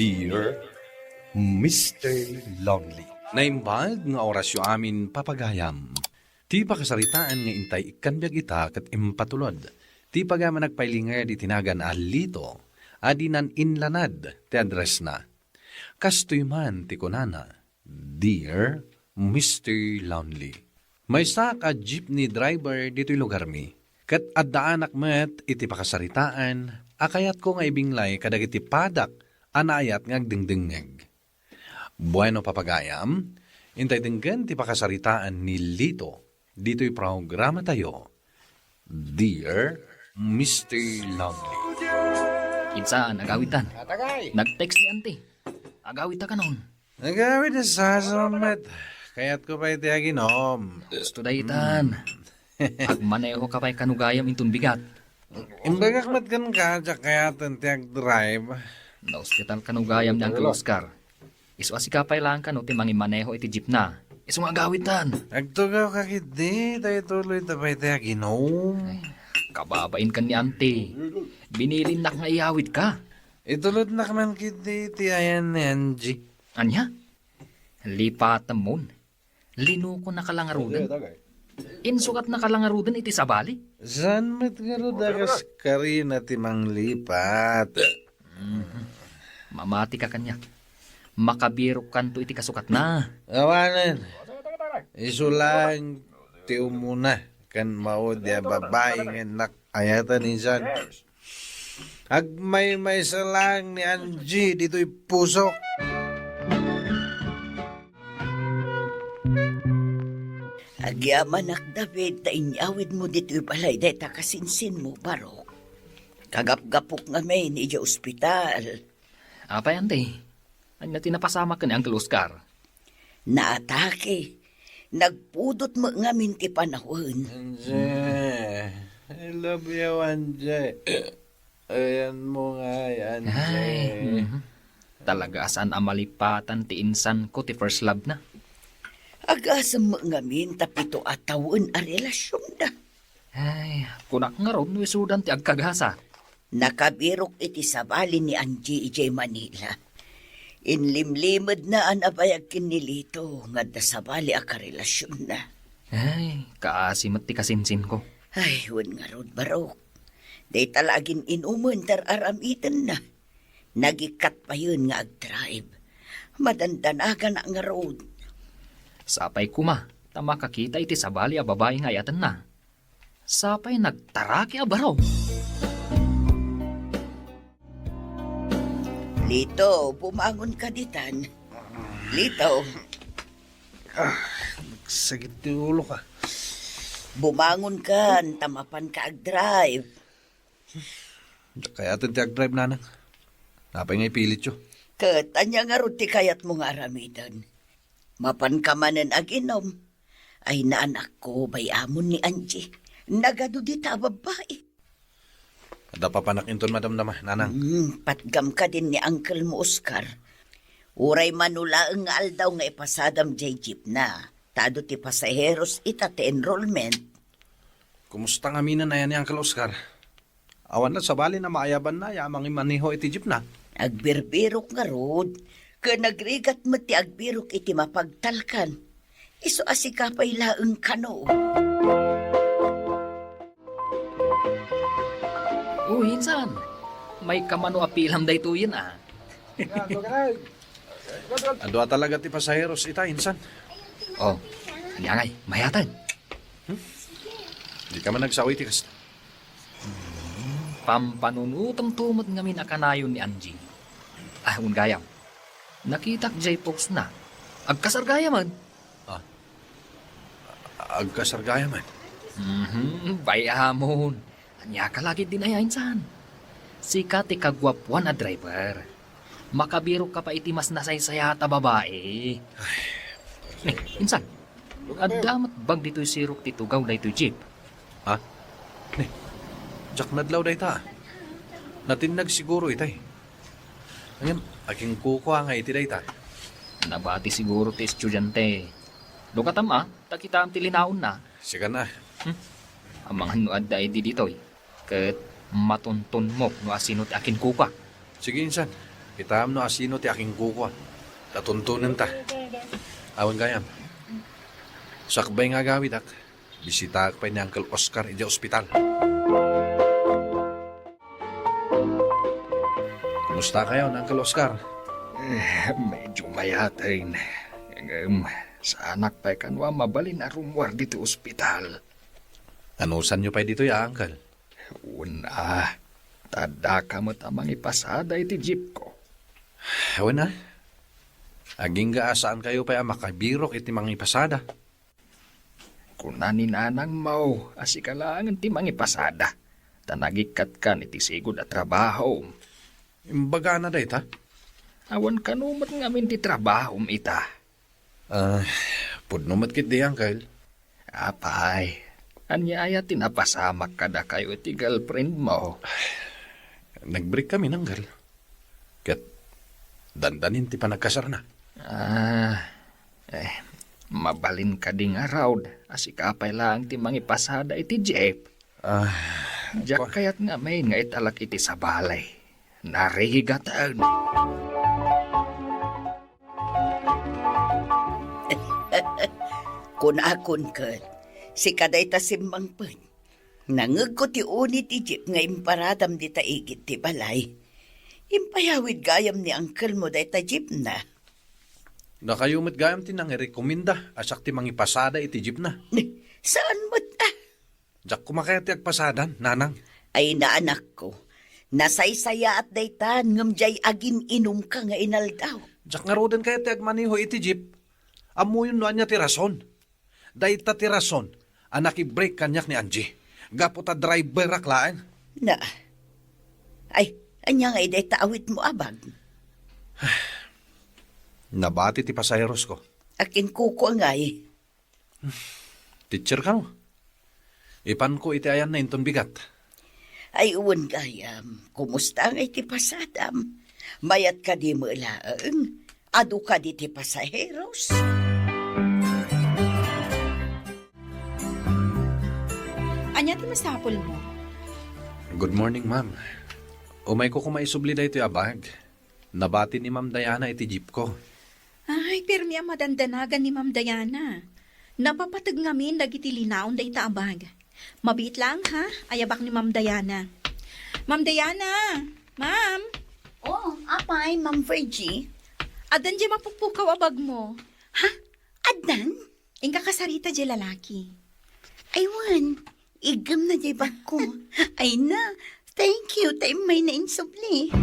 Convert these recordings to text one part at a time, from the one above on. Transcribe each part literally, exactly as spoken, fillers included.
Dear Mister Lonely. Naimbag nga orasyo amin, papagayam. Ti pakasaritaan nga intay ikkan biag ita ket impatulod. Ti pagayam a nagpailinger iti nagan a Lito, a dinan inlanad ti addressna. Kastoy man ti kunana, "Dear Mister Lonely, maysaak a jeepney driver ditoy lugarmi, ket addaanak met iti pakasaritaan a kayatko nga ibinglay kadagiti padak a naayat nga agdengdengngeg." Bueno, papagayam, intay denggen ti pakasaritaan ni Lito ditoy programatayo, Dear Mister Lonely. Insan, agawidtan. Atagay! Nag-text ni Auntie. Agawidta kanon. Agawid a sasao met. Kayatko pay ti aginom. Kastoy daytan. Agmaneho ka pay kano gayam inton bigat. Imbagak met kenka, diak kayaten ti agdrive. Naospital kano gayam ni Uncle Oscar. Isu a sika pay laeng kano ti mangimaneho iti jeepna. Isu nga agawidtan. Agtugaw ka ketdi, ta ituloy ta pay ti aginom. Ay, kababain kan ni Auntie. Binilinnak nga iyawid ka. Itulodnak man ketdi ti ayan ni Angie. Ania? Lipatem mon. Linukonaka la ngaruden? Insukatnaka la ngaruden iti sabali? Saan met ngarud a kas karina ti manglipat? Mhm. Mamatika kaniak. Makabirokkanto iti kasukatna. Awanen. Isu laeng ti umuna ken maudi a babai nga innak ayatan insan. Agmaymaysa laeng ni Angie ditoy pusok. Agyamanak, David, ta inyawidmo ditoy balay dayta kasinsinmo, Barok. Kagapgapok ngamin idiay ospital. Apay, Auntie? Ania ti napasamak ken ni Uncle Oscar? Naatake. Nagpudot met ngamin ti panawen. Angie, I love you, Angie. Ayanmo ngay, Angie. Ay, mhm. Talaga a saan a malipatan ti insanko ti first love na. Agasem met ngamin ta pito a tawen a relasionda. Ay, kunak ngarud no isudan ti agkagasa. Nakabirok iti sabali ni Angie idiay Manila. Inlimlimedna a nabayag ken ni Lito nga adda sabali a karelasionna. Ay, kaasi met ti kasinsinko. Ay, wen ngarud, Barok. Dayta la agin-inumen ti ar-aramitenna. Nagikkat payen nga agdrive. Madandanaganak ngarud. Sapay koma ta makakita iti sabali a babai nga ayatenna. Sapay nagtaraki a baro. Lito, bumangon ka ditan. Lito. Ah, nagsakit ti ulo ka. Bumangon ka, ta mapan ka agdrive. Kayaten ti agdrive, nanang. Apay nga ipilityo? Ket ania ngarud ti kayatmo nga aramiden? Mapan ka manen aginom. Ay, naanakko, bay-amon ni Angie. Nagadu dita a babbai. Adda papanak inton madamdama, nanang. Hmm, patgam kadin ni uncle mo, Oscar. Uray mano laeng nga aldaw nga ipasadam jay jeepna. Ta adu ti pasaheros ita ti enrollment. Kumusta ngaminen aya ni Uncle Oscar? Awan la sabali a maayabanna ya mangimaneho iti jeepna. Agbirbirok ngarud, ken nagrigat met ti agbirok iti mapagtalkan. Isu a sika pay laeng kano. O, insan, may kamano a pilam daytoyen, a. Adu a talaga ti pasaheros ita, insan. O, ania ngay, mayatan. Hmm? Di ka man nagsao iti kasta. Pampanunotem to met ngamin a kanayon ni Angie. A, wen gayam. Nakitak jay postna. Agkasar gayamen. A, agkasar gayamen. Mhm, bay-amon. Ania ka la ketdin aya, insan? Sika ti kaguapuan a driver. Makabirok ka pay iti mas nasaysayaat a babai. Ay. Ne, insan, adda met bag ditoy sirok ti tugaw daytoy jeep. Ha? Ne, diak nadlaw dayta. Natinnag siguro itay. Ngem, akin kukua nga iti dayta. Nabati siguro ti estudiante. Lukatam a, ta kitaem ti linaonna. Sikan a. Hmm? Amangan no adda idi ditoy. Ket matuntunmok no asino ti akin kukua. Sige, insan. Kitaem no asino ti akinkukua. Ta tuntonenta. Awan gayam. Sakbay nga agawidak, bisitaak pay ni Uncle Oscar idiay ospital. Kumusta kayo, Uncle Oscar? Eh, medyo mayaten. Ngem, saanak pay kano a mabalin a rummuar ditoy ospital. Anusanyo pay ditoy, a, Uncle? Wen a, ta addaka met a mangipasada iti jeepko. Wen a, agingga a saankayo pay a makabirok iti mangipasada. Kuna ni nanangmo a sika laengen ti mangipasada, ta nagikkatkan iti sigud a trabahom. Imbagana dayta? Awan kano met ngamin ti trabahom ita. Ah, pudno met ketdi, Uncle. Apay, ania aya ti napasamak kadakayo iti girlfriend mo? Nag-break kami, Uncle. Ket dandanin ti panagkasarna. Ah, eh, mabalin kadi ngarud a sika pay laeng ti mangipasada iti jeep? Ah, Diak kua- kayat ngamin nga italek iti sabali. Narigat. Kunakon ket, sika dayta simmangpen. Nangegko ti uni ti jeep nga imparadam dita igid ti balay. Impayawid gayam ni uncle mo dayta jeepna. Dakayo met gayam ti nangirekomenda a siak ti mangipasada iti jeepna. Saan met a? Diak koma kayat ti agpasadan, nanang. Ay, naanakko. Nasaysayaat daytan, ngem diay agin-inumka nga inaldaw. Diak ngaruden kayat ti agmaneho iti jeep. Ammoyon no ania ti rason. Dayta ti rason a nakibrake kaniak ni Angie. Gapu ta driverak laeng. Na. Ay, ania ngay dayta awitmo a bag? Nabati ti pasaherosko. Akin kuko ngay. Teacher kano? Ipanko iti ayanna inton bigat. Ay, wen gayam, kumusta ngay ti pasadam? Mayat kadi met laeng? Adu kadi ti pasaheros? Ania ti masapulmo? Good morning, ma'am. Umayko koma isubli daytoy a bag. Nabati ni Ma'am Diana iti jeepko. Ay, permi a madandanagan ni Ma'am Diana. Napapateg ngamin dagiti linaon dayta a bag. Mabiit laeng, ha? Ayabak ni Ma'am Diana. Ma'am Diana! Ma'am! Oh, apay, Ma'am Virgie? Addan diay mapukpukaw a bagmo. Ha? Addan? Inka kasarita diay lalaki. Ay, wen, iggemna diay bagko. Ay na, thank you, ta immayna insubli.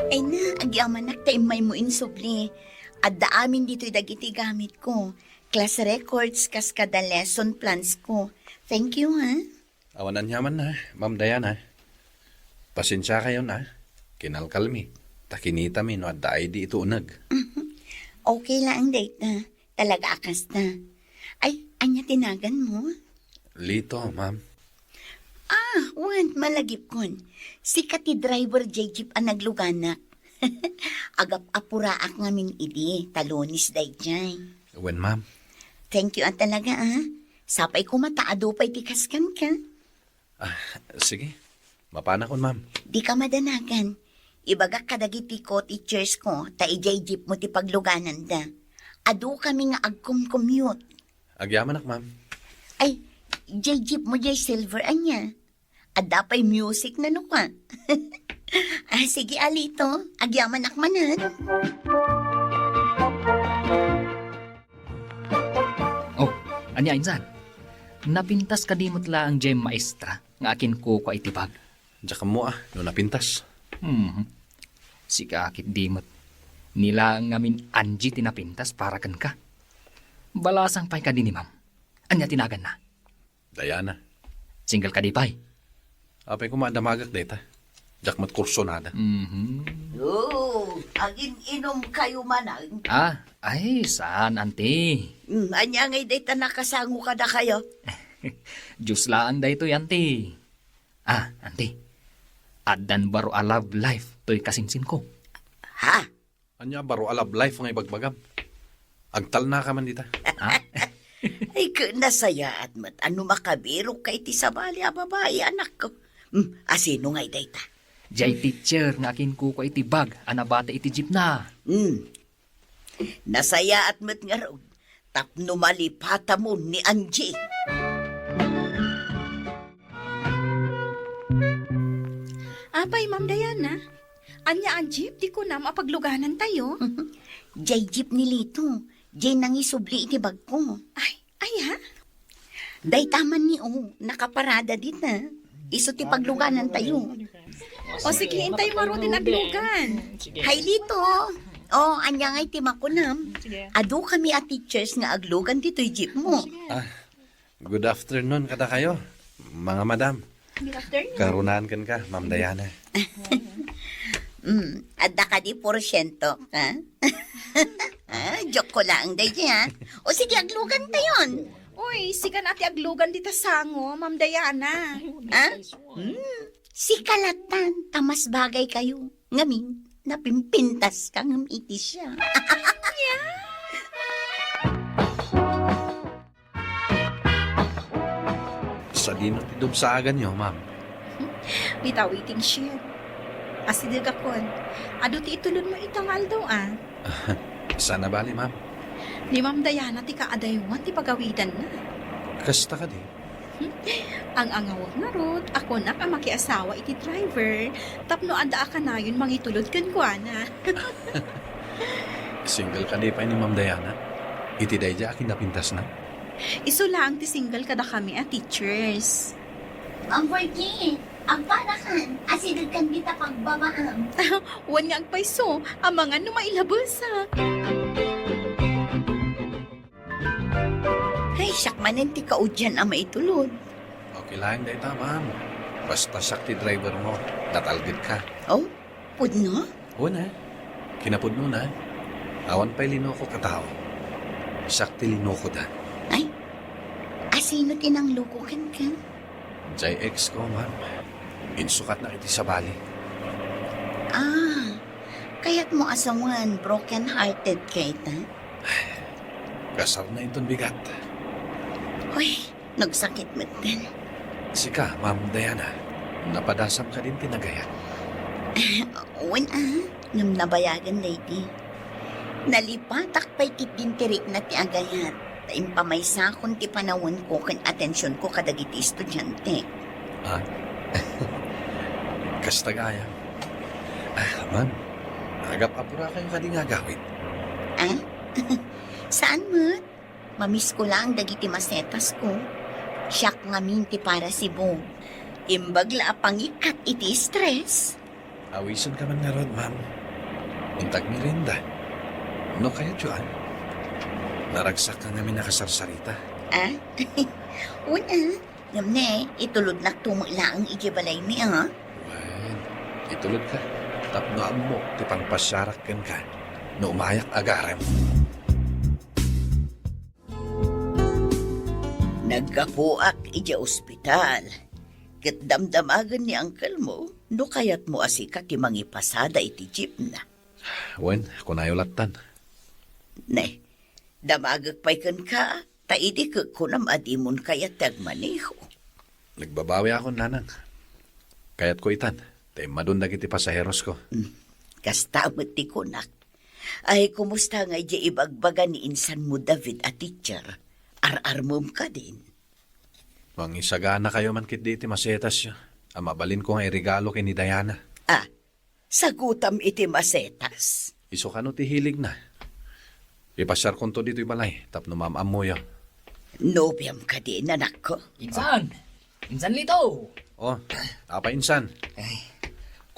Ay na, agyamanak ta immaymo insubli. Adda amin ditoy dagiti gamitko. Class records, kas kada lesson plans ko. Thank you, ha? Awan aniamanna, Ma'am Diana. Pasensiakayon a. Kinalkalmi. Ta kinitami no adda I D iti uneg. Mhm. Okay laeng dayta. Talaga a kasta. Ay, ania ti naganmo? Lito, ma'am. Ah, wen, malagipkon. Sika ti driver diay jeep a nagluganak. Agap-apuraak ngamin idi, ta Lunes daydiay. Wen, ma'am. Thank you a talaga, ah. Sapay koma ta adu pay ti kaskanka. Ah, sige. Mapanakon, ma'am. Dika madanagan. Ibagak kadagiti co-teachers ko, ta idiay jeep mo ti paglugananda. Adu kami nga agkumkumyot. Agyamanak, ma'am. Ay, diay jeep mo diay silver ania? Adda pay music na no ka. Ah, sige, Alito. Agyamanak manen. Oh, ania insan? Napintas kadi met laeng diay maestra nga akinkukua iti bag? Diak ammo a no napintas. Hmm. Sika ketdi met. Ni laeng ngamin Angie ti napintas para kenka. Balasang pay kadi ni ma'am. Ania ti naganna? Diana. Single kadi pay? Apay koma a damagak dayta. Diak met kursunada. Mhm. Oh, agin-inum kayo manen? Ah, ay, saan, auntie? Hmm, ania ngay dayta nakasango kadakayo? Diyos laeng daytoy, auntie. Ah, auntie. Addan baro a love life toy kasinsinko. Ha? Ania baro a love life nga ibagbagam? Agtalnaka man dita. Ha? Ay, ket nasayaat met a no makabirokka iti sabali a babai, anakko. Hmm, asino ngay dayta? Jay teacher nga akinkukua iti bag a nabati iti jeepna. Hmm. Nasayaat met ngarud tapno malipatamon ni Angie. Apay, Ma'am Diana? Ania a jeep ti kunam a pagluganantayo? Jay jeep ni Lito. Jay nangisubli iti bagko. Ay, aya? Dayta man ni O, nakaparada dita. Isu ti pagluganantayo. O sige, intay ngarud ti aglugan. Hi, Lito. O, ania ngay ti makunam? Adu kami a teachers nga aglugan ditoy jeep mo. Ah, good afternoon kadakayo, mga madam. Good afternoon. Karunaan kenka, Ma'am Diana. Mm, adda kadi porsiento, ha? Ah, joke ko lang, daydi, ha? O sige, aglugantayon. Uy, sika na ti aglugan dita sango, Ma'am Diana. Ha? Hmm, sika latan, ta mas bagay kayo. Ngamin, napimpintas ka ngem iti siya. Sadino ti dumsaaganyo, ma'am? Without waiting shift. Asidegakon. Adu ti itulodmo ita nga aldaw, a? Saan a bali, ma'am? Ni Ma'am Diana ti kaadaywan ti pagawidanna. Kasta kadi? Ang angawag ngarud, a kunak a makiasawa iti driver, tapno adda a kanayon mangitulod kenkuana. Single kadi pay ni Ma'am Diana? Iti daydiay a kinapintasna? Isu laeng ti single kadakami a teachers. Ma'am Virgie, agpanakan, asidegkan dita pagbabaam. Wen nga agpayso, amangan no mailabesak. Ay, siak manen ti kaudian a maitulod. Okay laeng dayta, ma'am. Basta siak ti driver mo, natalgedka. Oh? Pudno? Wen a. Kinapudnona, awan pay linukok a tao. Siak ti linukoda. Ay, asino ti nangluko kenka? Jay ex ko, ma'am. Insukatna iti sabali. Ah, kayatmo a sawen broken-hearted ka ita? Kasarna inton bigat. Uy, nagsakit metten. Sika, Ma'am Diana, napadasam kadin ti nagayat? Wen a, ngem nabayagen daydi. Nalipatak pay ketdin ti rikna ti agayat, ta impamaysakon ti panawenko ken atensionko kadagiti estudiante. Ah? Kasta gayam. Ah, ma'am, agap-apurakayo kadi nga agawid? Ah? Saan met? Mamisko laeng dagiti masetasko. Siak ngamin ti parasibog. Imbag la a pangikkat iti stress. Awisenka man ngarud, ma'am. Inta agmerienda. No kayatyo, a? Naragsak ka ngamin a kasarsarita. Ah? Wen a. Ngem ne, itulodnakto met laeng idiay balaymi, a? Wen, itulodka. Tapno ammok ti pangpasiarak kenka no umayak agarem. Naggapuak idiay ospital, ket damdamagen ni angkelmo no kayatmo a sika ti mangipasada iti jeepna. Wen, kunayo lattan. Ne, damagek pay kenka, ta idi kunam a dimon kayat ti agmaneho. Nagbabawiakon, nanang. Kayatko itan, ta immadon dagiti pasaherosko. Hmm. Kasta met ti kunak. Ay, kumusta nga idiay ibagbaga ni insanmo David a teacher? Ar-armem kadin? Mangisaganakayo man ketdi iti masetasyo a mabalinko nga iregalo ken ni Diana. Ah, sagutam iti masetas. Isu kano ti hiligna. Ipasiarkonto ditoy balay tapno maam-ammoyo. Nobiam kadi, anakko? Insan! Insan Lito! Oh, apay insan? Ay,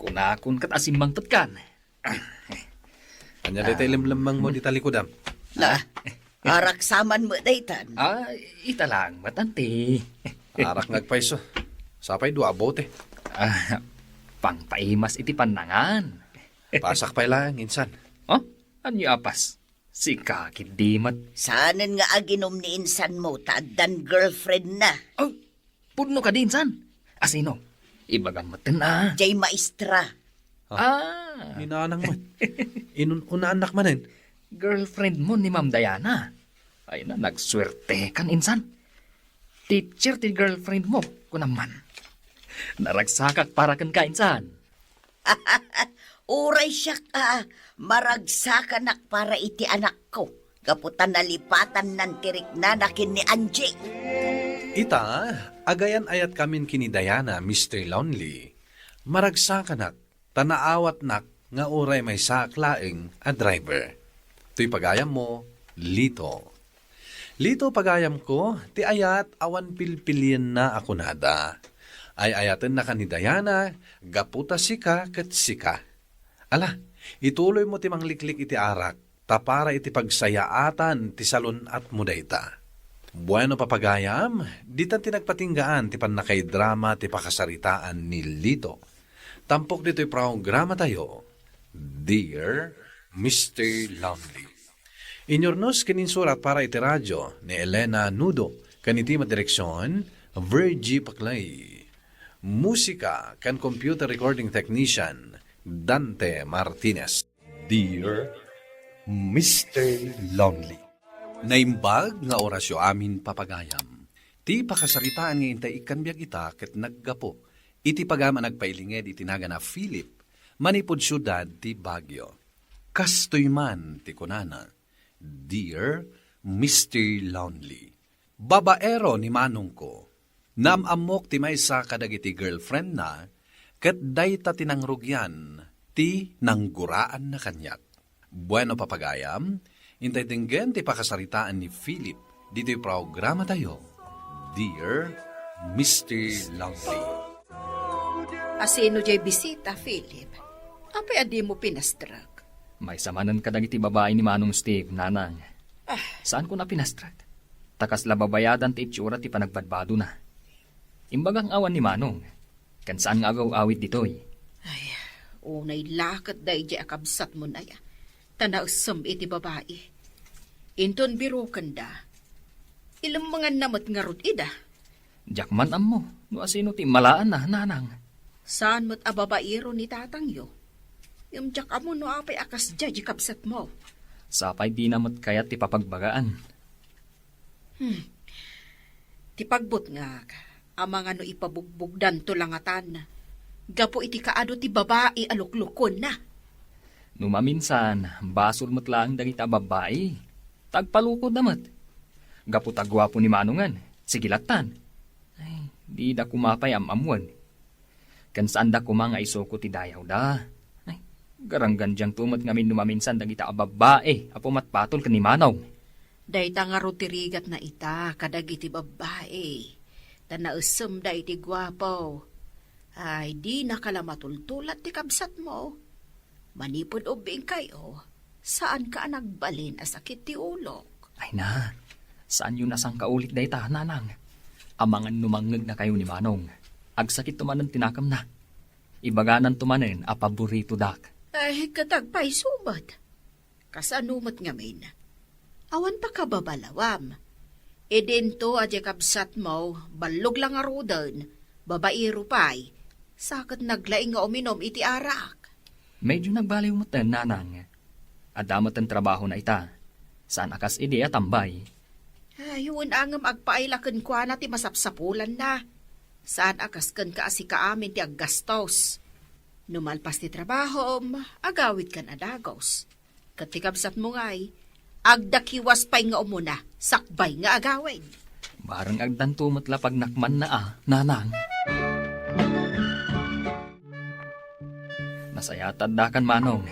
kunakon ket a simmangpetkan. Ania dayta ilemlemmengmo dita likudam? Na, arak saman met daytan. Ah, ita laeng met, anti. Arak nga agpayso. Sapay dua a bote. Ah, pangpaimas iti pannangan. Pasak pay laeng, insan. Oh? Ania a pas? Sika ketdi met. Saanen nga aginom ni insanmo ta addan girlfriendna. Oh, pudno kadi, insan? Asino? Ibagam metten a. Jay maestra. Ah. Ni nanang met. Inun-unaannak manen. Girlfriendmo ni Ma'am Diana. Ay na, nagsuertekan, insan. Teacher ti girlfriendmo, kunam man. Naragsakak para kenka, insan. Uray siak a, maragsakanak para iti anakko, gapu ta nalipatannan ti riknana ken ni Angie. Ita, agayan-ayatkamin ken ni Diana, Mister Lonely. Maragsakanak, ta naawatnak nga uray maysaak laeng a driver. Toy pagayammo, Lito. Lito, pagayamko, ti ayat awan pilpilienna a kunada. Ay-ayatennak ni Diana, gapu ta sika ket sika. Ala, ituloymo ti mangliklik iti arak, ta para iti pagsayaatan ti salun-atmo dayta. Bueno, papagayam, dita ti nagpatinggaan ti pannakaidrama ti pakasaritaan ni Lito. Tampok ditoy programatayo, Dear Mister Lonely. Inyurnos ken insurat para iti radio ni Elena Nudo, ken iti madireksion, Virgie Paclay. Musika ken computer recording technician, Dante Martinez. Dear Mister Lonely. Naimbag nga orasyo amin, papagayam. Ti pakasaritaan nga intay ikkan biag ita ket naggapu iti pagayam a nagpailinged iti nagan a Philip, manipud siudad ti Baguio. Kastoy man ti kunana, Dear Mister Lonely, babaero ni manongko. Naam-ammok ti maysa kadagiti girlfriendna, ket dayta ti nangrugian ti nangguraanna kaniak. Bueno, papagayam, intay denggen ti pakasaritaan ni Philip ditoy programatayo, Dear Mister Lonely. Asino jay bisita, Philip? Apay a dimo pinastrek? Maysa manen kadagiti babai ni Manong Steve, Nanang. Ah. Saanko a pinastrek? Ta kasla babayadan ti itsura ti panagbadbadona. Imbagak nga awan ni Manong, ken saan nga agaw-awid ditoy. Ay, unay la ket daydiay a kabsatmon aya, ta naessem iti babai. Inton birokenda, ilemmenganna met ngarud ida. Diak man ammo no asino ti immalaanna, Nanang. Saan met a babaero ni tatangyo. Ngem diak ammo no apay a kasdiay di kabsatmo. Sapay dina met kayat ti papagbagaan. Hmm. Ti pagbutngak, amangan no ipabugbugdanto la ngatan gapu iti kaadu ti babai a luklukuenna. No maminsan, basol met laeng dagita a babbai. Ta agpalukodda met. Gapu ta guapo ni Manongen, sige lattan. Ay, dida koma pay am-ammoen. Ken saanda koma nga isuko ti dayawda. Ay, garanggandiangto met ngamin no maminsan dagita a babbai a pumatpatol ken ni Manong. Dayta ngarud ti rigatna ita kadagiti babbai, ta naessemda iti guapo. Ay, dinaka la matultulat ti kabsatmo. Manipud ubingkayo, saanka a nagbalin a sakit ti ulok. Ay na, saanyon a sangkaulit dayta, Nanang. Amangan no mangngegnakayo ni Manong, agsakitto manen ti nakemna. Ibagananto manen a paboritodak. Ay, ket agpayso met. Kasano met ngamin? Awan pakababalawam. Idinto a di kabsatmo, ballog la ngaruden, babaero pay, sa ket naglaing nga uminom iti arak. Medyo nagbaliw met, Nanang. Adda met trabahona ita. Saan a kas idi a tambay. Ay, wen a ngem agpaay la kenkuana ti masapsapulanna. Saan a kas kenka a sika amin ti aggastos. No malpas ti trabahom, agawidkan a dagus. Ket ti kabsatmo ngay, agdakiwas pay nga umuna, sakbay nga agawid. Bareng agdanto met la pagnakmanna a, Nanang. Nasayaat ta addakan, Manong.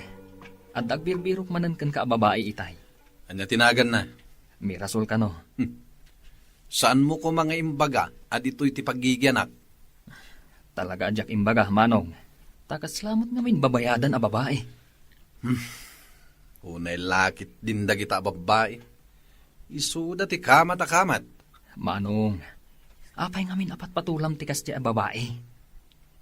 Adda agbirbirok manen kenka a babai itay. Ania ti naganna? Mirasol kano. Hmm. Saanmo koma nga imbaga a ditoy ti paggigianak? Talaga a diak imbaga, Manong. Ta kasla met ngamin babayadan a babai. Hmm. Unay la ketdin dagita a babbai. Isuda ti kamat a kamat. Manong, apay ngamin a patpatulam ti kasdiay a babai?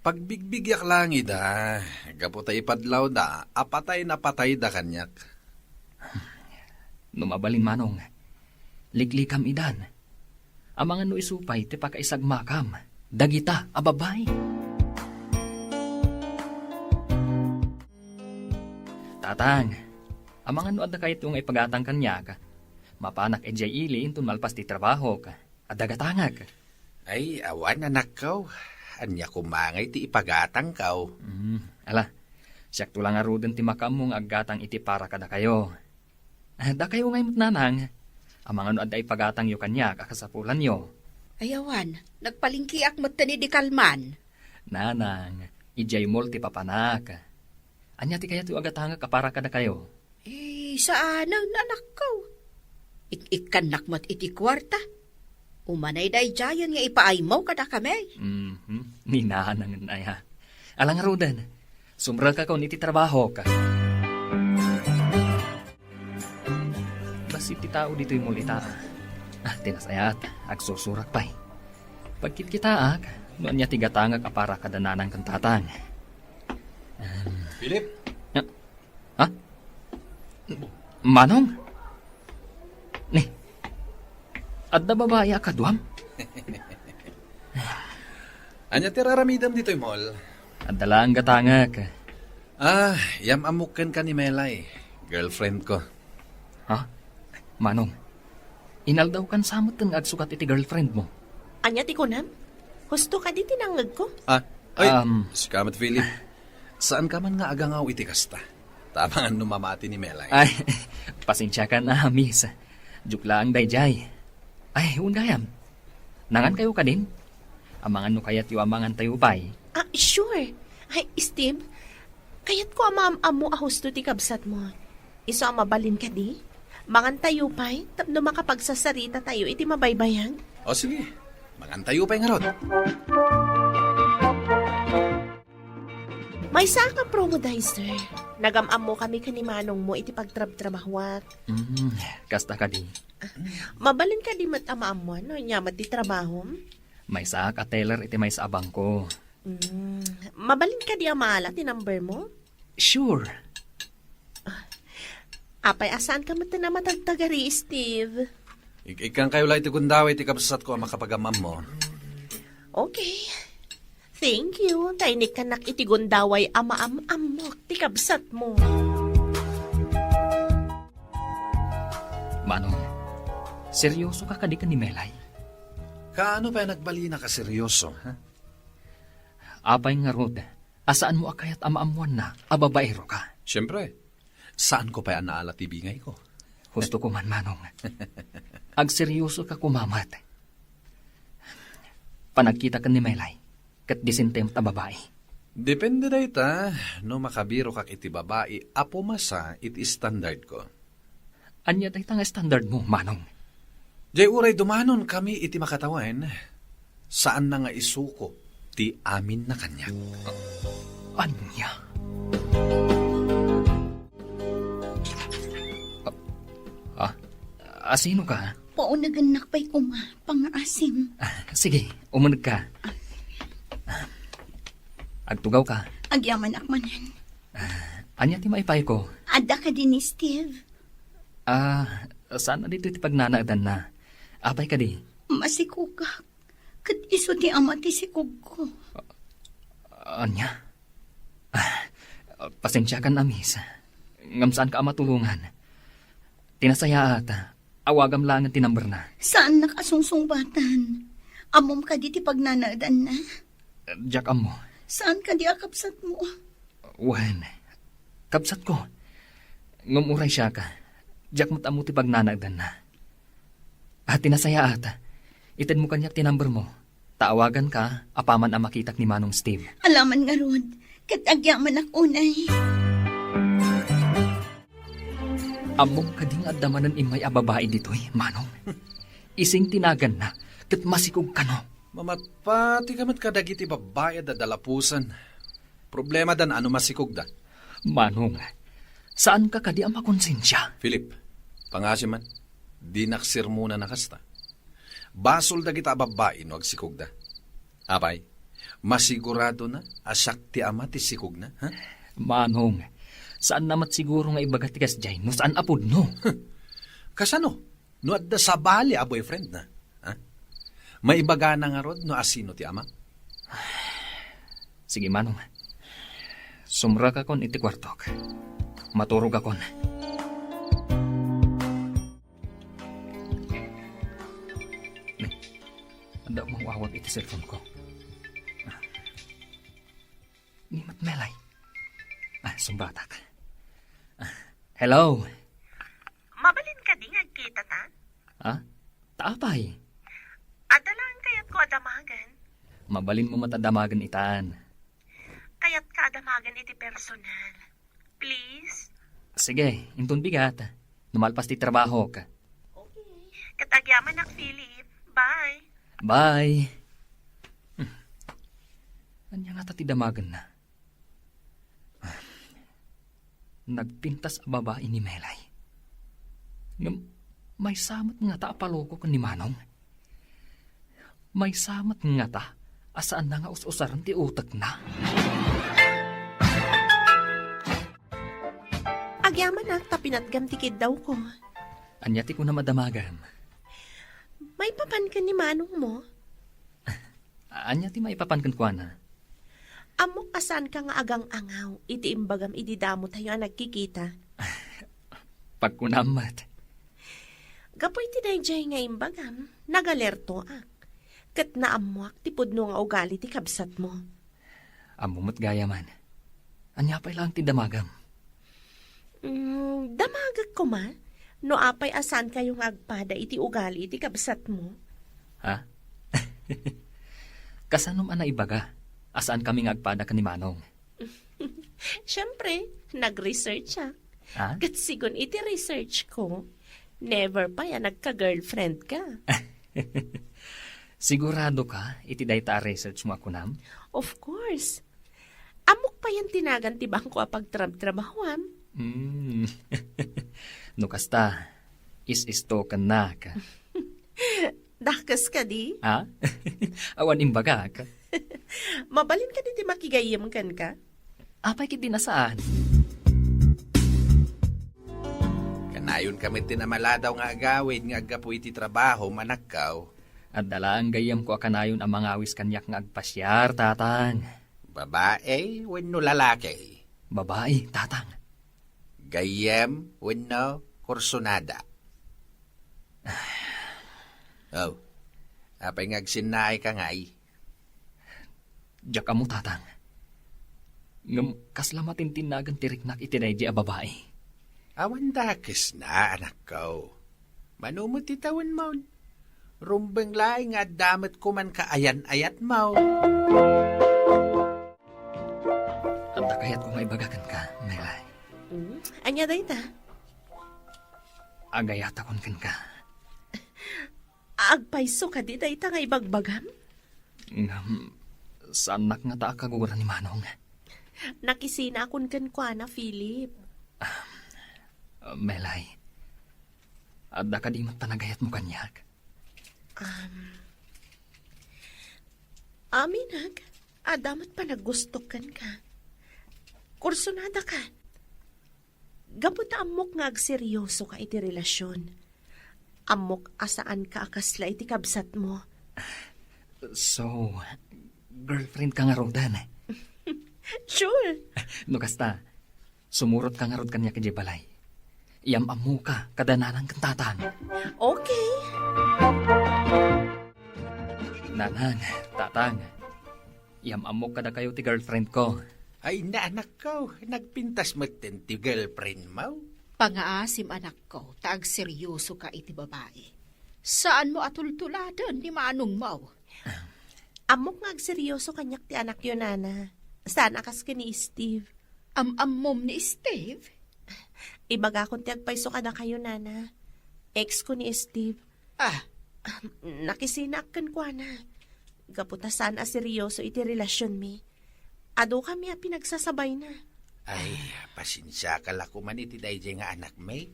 Pagbigbigiak laeng ida, gapu ta ipadlawda a patay na patayda kaniak. No mabalin, Manong, liklikam idan. Amangan no isu pay ti pakaisagmakam dagita a babbai. Tatang, amangan no adda kayatyo nga ipagatang kaniak. Mapanak idiay ili inton malpas ti trabahok. Adda gatangak. Ay, awan, anakko. Ania koma ngay ti ipagatangko? Mm, ala, siakto la ngaruden ti makaammo nga aggatang iti para kadakayo. Ah, dakayo ngay met, nanang. Amangan no adda ipagatangyo kaniak a kasapulanyo. Ay awan, nagpalengkeak metten idi kalman. Nanang, idiay mall ti papanak. Ania ti kayatyo a gatangek a para kadakayo? Eh, saanen, anakko. Ik-ikkannak met iti kuarta. Umanay daydiayen nga ipaaymo kadakami. Mhm. Ni nanangen aya. Ala ngaruden, sumrekakon iti trabahok. Bassit ti tao ditoy mall ita. Ah, ti nasayaat, agsursurak pay. Pagkitkitaak, no ania ti gatangek a para kada nanang ken tatang. Em. Philip? Ah? Ha? Manong? Ni, adda babai a kaduam? Ania ti raramidem ditoy mall? Adda laeng gatangek. Ah, yam-ammok kenka ni Melay, girlfriend ko. Ha? Manong, inaldaw kan sa metten nga agsukat iti girlfriend mo. Ania ti kunam? Husto kadi ti nangngegko? Ah, ay, Um, sika met, Philip. Saan ka man nga agangaw iti kasta? Tabangan no mamati ni Melay. Ay, pasensiakan a, miss. Joke laeng daydiay. Ay, wen gayam. Nangan kayo kadin? Amangan no kayatyo a mangan tayo pay. Ah, sure. Ay, Steve, kayatko a maam-ammo a husto ti kabsatmo. Isu a mabalin kadi? Mangan tayo pay, tapno makapagsasarita tayo iti mabaybayag. O sige, mangan tayo pay ngarud. Maysa ka promo, Dicer. Nagam-ammo kami ken ni manongmo iti pagtrabtrabahuak. Mm, kasta kadi. Mabalin kadi met a maammuan no ania met ti trabahom? Maysaak a teller iti maysa a bangko. Mm, mabalin kadi a maala ti number mo? Sure. Apay a saan ka met a matagtagari, Steve? Ik-, ikkan kayo la iti gundaway ti kabsatko a makapagam-ammo. Okay. Thank you. Ta inikkanak iti gundaway a maam-ammok ti kabsatmo. Manong, seryoso ka kadi ken ni Melay? Kaano pay a nagbalina ka seryoso, ha? Apay ngarud, a saanmo a kayat a maammuanna a babaero ka? Siempre, saanko pay a naala ti bingayko. Husto ko man, Manong. Agseryoso ka koma met. Panagkita ken ni Melay, ket disente met a babai. Depende dayta no makabirokak iti babai a pumasa iti standardko. Ania dayta nga standard mo, Manong? Jay uray dumanon kami iti makatawen, saanna nga isuko ti aminna kaniak. Ania? Ah, ah, asino ka? Paunagennak pay koma, pangngaasim. Ah, sige, umuneg ka. Agtugaw ka. Agyamanak manen. Ah, ania ti maipay ko? Adda kadi ni Steve? Ah, saan na dito ti pagnanaedanna? Apay kadi? Masikogak. Ket isu ti ama ti sikogko. Ania? Ah, pasensiakan a, miss. Ngem saanka a matulongan. Ti nasayaat, awagam laengen ti numberna. Saannak a sungsungbatan. Ammom kadi ti pagnanaedanna? Diak ammo. Saan kadi a kabsatmo? Wen, kabsatko. Ngem uray siak, diak met ammo ti pagnanaedanna. Ah, ti nasayaat, itedmo kaniak ti number mo. Ta awaganka apaman a makitak ni Manong Steve. Alaman ngarud, ket agyamanak unay. Ammom kadi nga adda manen immay a babai ditoy, Manong? Ising ti naganna, ket masikog kano. Mamatpati ka met kadagiti babbai a dadalapusan. Problema da no masikog da. Manong, saan ka kadi a makonsensia? Philip, pangngaasim man, dinak sermonan a kasta. Basol dagita a babbai no agsikog da. Apay, masigurado na a siak ti ama ti sikog na, ha? Manong, saan na met siguro nga ibaga ti kasdiay no saan a pudno. Kasano? No adda sabali a boyfriend na, ha? Maibagana ngarud no asino ti ama? Sige, Manong. Sumrekakon iti kuartok. Maturogakon. Adda umawawag iti cellphone ko. Ah, Melay. Ah, sungbatak. Ah, hello. Mabalin kadi nga agkitata? Ha? Ta apay? Adda laeng kayatko a damagen. Mabalinmo met a damagen itan. Kayatka a damagen iti personal. Please? Sige, inton bigat. No malpas ti trabahok. Okay. Ket agyamanak, Philip. Bye. Bye. Hmm. Ania ngata ti damagenna? Nagpintas a babai ni Melay. Ngem maysa met ngata a paloko ken ni Manong. Maysa met ngata a saanna nga us-usaren ti utekna. Agyamanak ta pinatgam ti kiddawko. Ania ti kunam a damagem? Maipapan ken ni Manongmo? Ania ti maipapan kenkuana? Ammok a saanka nga agang-angaw iti imbagam idi damotayo a nagkikita. Pagkunam met. Gapu iti daydiay nga imbagam, nagalertoak. Ket naammoak ti pudno nga ugali ti kabsatmo. Ammo met gayaman. Ania pay laeng ti damagem? Mm, damagek koma no apay a saankayo nga agpada iti ugali iti kabsatmo. Ha? Kasanom a naibaga a saankami nga agpada ken ni Manong? Siyempre, nag-research siya. Ha? Ket sigun iti research ko, never pay a nagka-girlfriend ka. Sigurado ka iti dayta a research mo a kunam? Of course. Ammok payen ti nagan ti bangko a pagtrabtrabahuam. Hmm. No kasta, is-istokennak. Dakes kadi? Ha? Awan imbagak. Mabalin kadi ti makigayyem kenka? Apay ketdi a saan? Kanayon kami ti namaladaw nga agawid nga aggapu iti trabaho, manakkaw. Adda laeng gayyemko a kanayon a mangawis kaniak nga agpasiar, Tatang. Babae wenno lalaki? Babae, Tatang. Gayyem wenno kursunada? Oh, apay nga agsinnaayka ngay? Diak ammo, Tatang. Ngem kasla matintinnagan ti riknak iti daydi a babai. Awan dakesna, anakko. Mano met ti tawenmon? Rumbeng laeng nga adda met koman kaayan-ayatmo. Adda kayatko nga ibaga kenka, Melay. Mm, ania dayta? Agayatakon kenka. Agpayso kadi dayta nga ibagbagam? Ngem, saannak ngata a kagura ni Manong. Nakisinaakon kenkuana, Philip. Ah, Melay, adda kadi met panagayatmo kaniak? Um, aminak, adda met panaggustok kenka. Kursunada ka. Gapu ta ammok nga agseryoso ka iti relasyon. Ammok a saan ka a kasla iti kabsatmo. So, girlfriend ka ngaruden? Sure. No kasta, sumurot ka ngarud kaniak idiay balay. Iyam-ammoka kada nanang ken tatang. Okay. Nanang, tatang, iyam-ammok kadakayo ti girlfriend ko. Ay, na, anakko, nagpintas metten ti girlfriend mo? Pangaasim, anakko, ta agseryoso ka iti babai. Saanmo a tultuladen ni manongmo. Ammok nga agseryoso kaniak ti anakyo, nana. Saan a kas ken ni Steve. Am-ammom ni Steve? Ibagakon ti agpayso kadakayo, nana. Ex ko ni Steve. Ah. Nakisinaak kenkuana. Gapu ta saan a seryoso iti relasionmi. Adu kami a pinagsasabayna. Ay, pasensiaka la koman iti daydiay nga anakmi.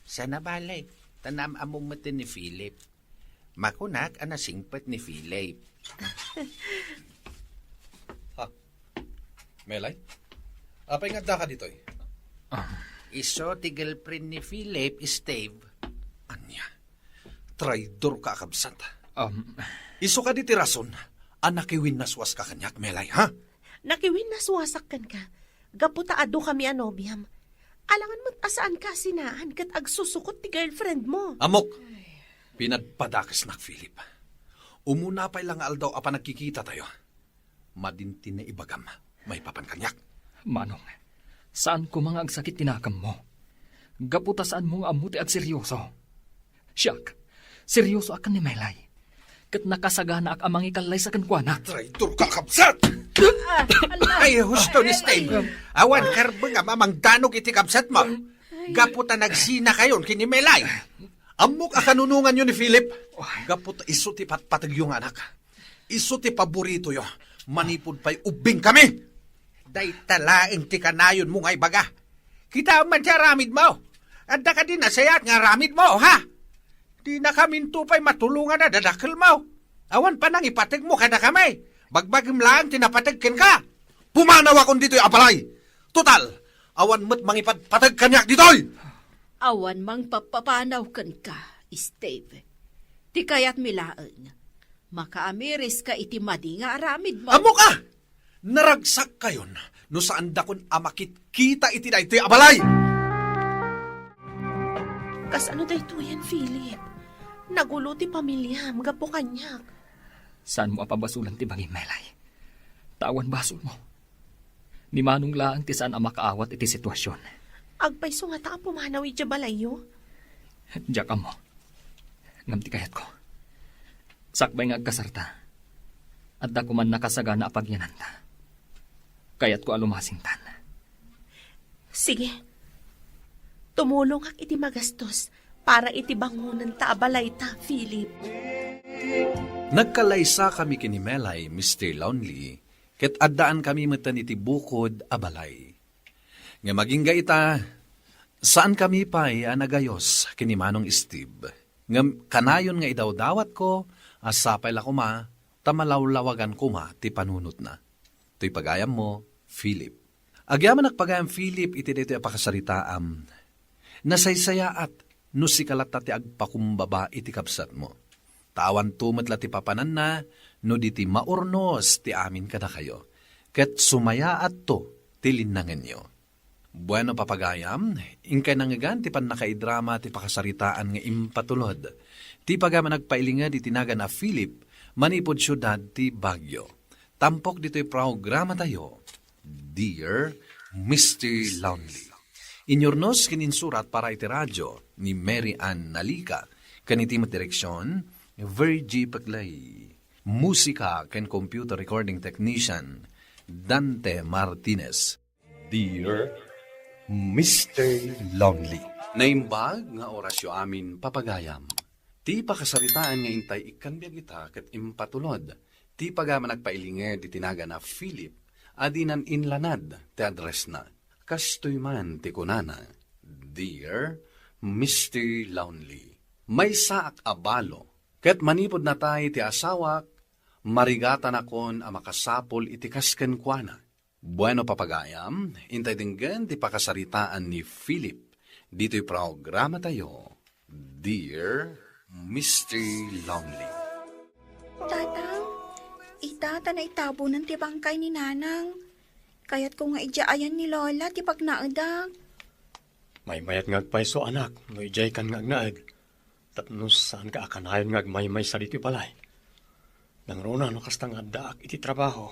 Saan a bale, ta naam-ammom met ni Philip. Makunak a nasingpet ni Philip. Ha? Melay? Apay nga addaka ditoy? Ah. Isu ti girlfriend ni Philip, Steve. Ania? Traidor ka a kabsat. Um. Isu kadi ti rason a nakiwinnaswaska kaniak, Melay, ha? Nakiwinnaswasak kenka gapu ta adu kami a nobiam. Alangan met a saanka a sinaan ket agsusukot ti girlfriend mo. Ammok! Pinadpadakesnak, Philip. Umuna pay la nga aldaw a panagkikitatayo. Madin ti naibagam. Maipapan kaniak. Manong, saan koma nga agsakit ti naganmo. Gapu ta saanmo nga ammo ti agseryoso. Siak, seryosoak ken ni Melay. Ket nakasaganaak a mangikallaysay kenkuana. Traitor ka, kabsat! Ah, ala. Ay, husto ni Steve. Awan karbeng a mamangdanog iti kabsatmo. Gapu ta nagsinakayon ken ni Melay. Ammok a kanunonganyo ni Philip. Gapu ta isu ti patpategyo nga anak. Isu ti paboritoyo. Manipud pay ubbing kami. Dayta laeng ti kanayonmo nga ibaga. Kitaem man ti aramidmo. Adda kadi nasayaat nga aramidmo, ha? Dinakaminto pay matulongan a dadakkelmo. Awan panangipategmo kadakami. Bagbagim laeng ti napateg kenka. Pumanawakon ditoy a balay. Total, awan met mangipadpateg kaniak ditoy. Awan mangpapapanaw kenka, Steve. Ti kayatmi laeng, makaamiriska iti madi nga aramidmo. Ammok a! Naragsakkayon no saandakon a makitkita iti daytoy a balay! Kasano daytoyen, Philip? Nagulo ti pamiliam gapu kaniak. Saanmo a pabasolan ti bangim, Melay. Ta awan basolmo. Ni Manong laeng ti saan a makaawat iti situasion. Agpayso ngata a pumanaw idiay balayyo? Diak ammo. Ngem ti kayatko, sakbay nga agkasarta, adda koman nakasagana a pagyananta. Kayatko a lumasingtan. Sige. Tumulongak iti magastos para iti bangonenta a balayta, Philip. Nagkallaysakami ken ni Melay, Mister Lonely, ket addaankami metten iti bukod a balay. Ngem agingga ita, saankami pay a nagayos ken ni Manong Steve. Ngem kanayon nga idawdawatko a sapay la koma ta malawlawagan koma ti panunotna. Toy pagayammo, Philip. Agyamanak pagayam, Philip, iti daytoy a pakasaritaam. Nasaysayaat no sika latta ti agpakumbaba iti kabsatmo. Ta awanto met la ti papananna no di ti maurnos ti amin kadakayo, ket sumayaatto ti linnangenyo. Bueno, papagayam, inkay nangngegan ti pannakaidrama ti pakasaritaan nga impatulod ti pagayam a nagpailinged iti nagan a Philip manipud siudad ti Baguio. Tampok ditoy programatayo, Dear Mister Lonely. Inyurnos ken insurat para iti radio ni Mary Ann Nalica, ken iti met direksion, Virgie Peclay. Musika ken computer recording technician, Dante Martinez. Dear Mister Lonely. Naimbag nga orasyo amin, papagayam. Ti pakasaritaan nga intay ikkan biag ita ket impatulod ti pagayam a nagpailinged iti nagan a Philip a dinan inlanad ti addressna. Kastoy man ti kunana, Dear Mister Lonely, maysaak a balo, ket manipud natay ti asawak, marigatanakon a makasapul iti kas kenkuana. Bueno, papagayam, intay denggen ti pakasaritaan ni Philip ditoy programatayo, Dear Mister Lonely. Tatang, ita ta naitabonan ti bangkay ni Nanang. Kayatko nga idiay ayan ni Lola ti pagnaedak. Maymayat nga agpayso, anak, no idiaykan nga agnaed. Tapno saanka a kanayon nga agmaymaysa ditoy balay. Nangruna no kasta nga addaak iti trabaho.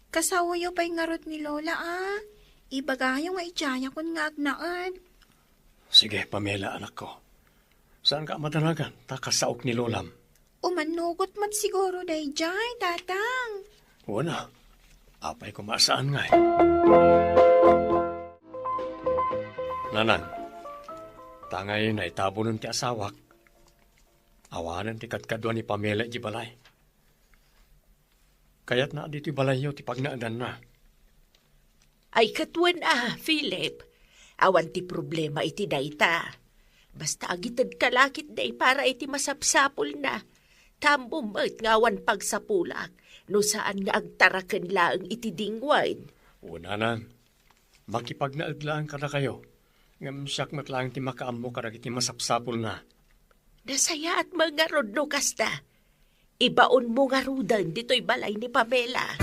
Kasaoyo pay ngarud ni Lola a. Ibagayo nga idiayakon nga agnaed. Sige, Pamela, anakko. Saanka a madanagan, ta kasaok ni Lolam. Umannugot met siguro daydiay, Tatang. Wen a, apay koma a saan ngay. Nanang, ta ngay naitabonen ti asawak, awanen ti kadkadua ni Pamela idiay balay. Kayatna a ditoy balayyo ti pagnaedanna. Ay, ket wen a, Philip. Awan ti problema iti dayta. Basta agitedka la ketdi para iti masapsapulna. Ta ammom met nga awan pagsapulak no saan nga agtaraken laeng iti dingwen. Wen a, Nanang, makipagnaed laeng kadakayo, ngem siak met laeng ti makaammo kadagiti masapsapulna. Nasayaat met ngarud no kasta. Ibaonmo ngaruden ditoy balay ni Pamela.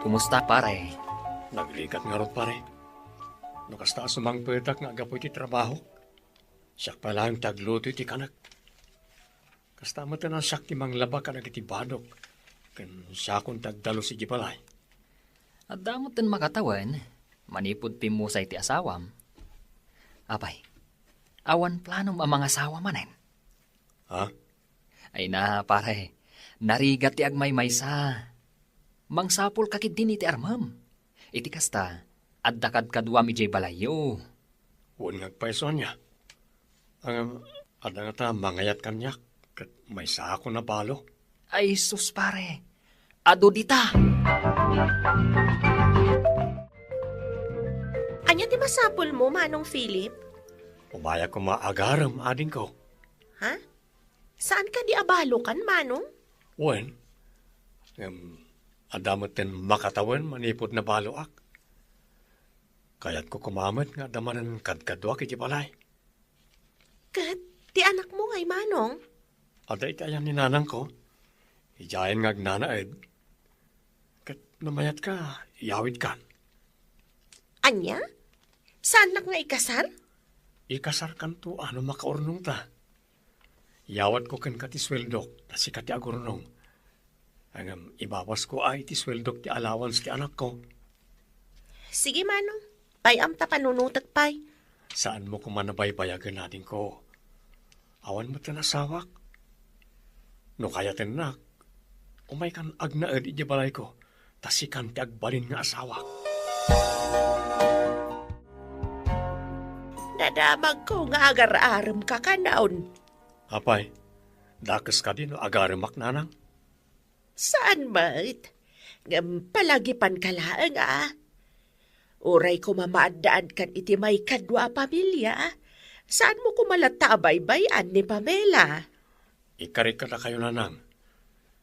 Kumusta, pare? Nagrigat ngarud, pare. No kasta a sumangpetak nga aggapu iti trabaho, siak pay laeng ti agluto iti kanek. Kasta met a siak ti manglaba kadagiti badok ken siakon ti agdalus iti balay. Adda met ti makatawen, manipud pimmusay ti asawam. Apay, awan planom a mangasawa manen? Ha? Ay na, pare, narigat ti agmaymaysa. Mangsapulka ketdin iti armem. Iti kasta, adda kadkaduam idiay balayyo. Wen nga agpayso ania. Ngem, adda ngata mangayat kaniak, ket maysaakon a balo. Ay sus, pare, adu dita. Ania ti masapulmo, Manong Philip? Umayak koma agarem, adingko. Ha? Saan kadi a balokan, Manong? Wen, ngem adda met ti makatawen manipud nabaloak. Kayatko koma met nga adda manen kadkaduak iti balay. Ket ti anakmo ngay, Manong? Adda iti ayan ni nanangko. Idiayen nga agnanaed. Ket no mayatka, iyawidkan. Ania? Saannak nga ikasar? Ikasarkanto a no makaurnongta. Iyawatko kenka ti sueldok, ta sika ti agurnong. Ngem ibabasko a iti sueldok ti allowance ti anakko. Sige, Manong. Pay-am ta panunotek pay. Saanmo koma a baybayagen, adingko. Awan met ti asawak. No kayatennak, umaykan agnaed iti balayko, ta sikan ti agbalin nga asawak. Nadamagko nga agar-aremka kanon. Apay, dakes kadi no agaremak, nanang? Saan met. Ngem palagipanka laeng a. Uray koma maaddaankan iti maikadua a pamilia, saanmo koma latta a baybay-an ni Pamela. Ikarik kadakayo, nanang.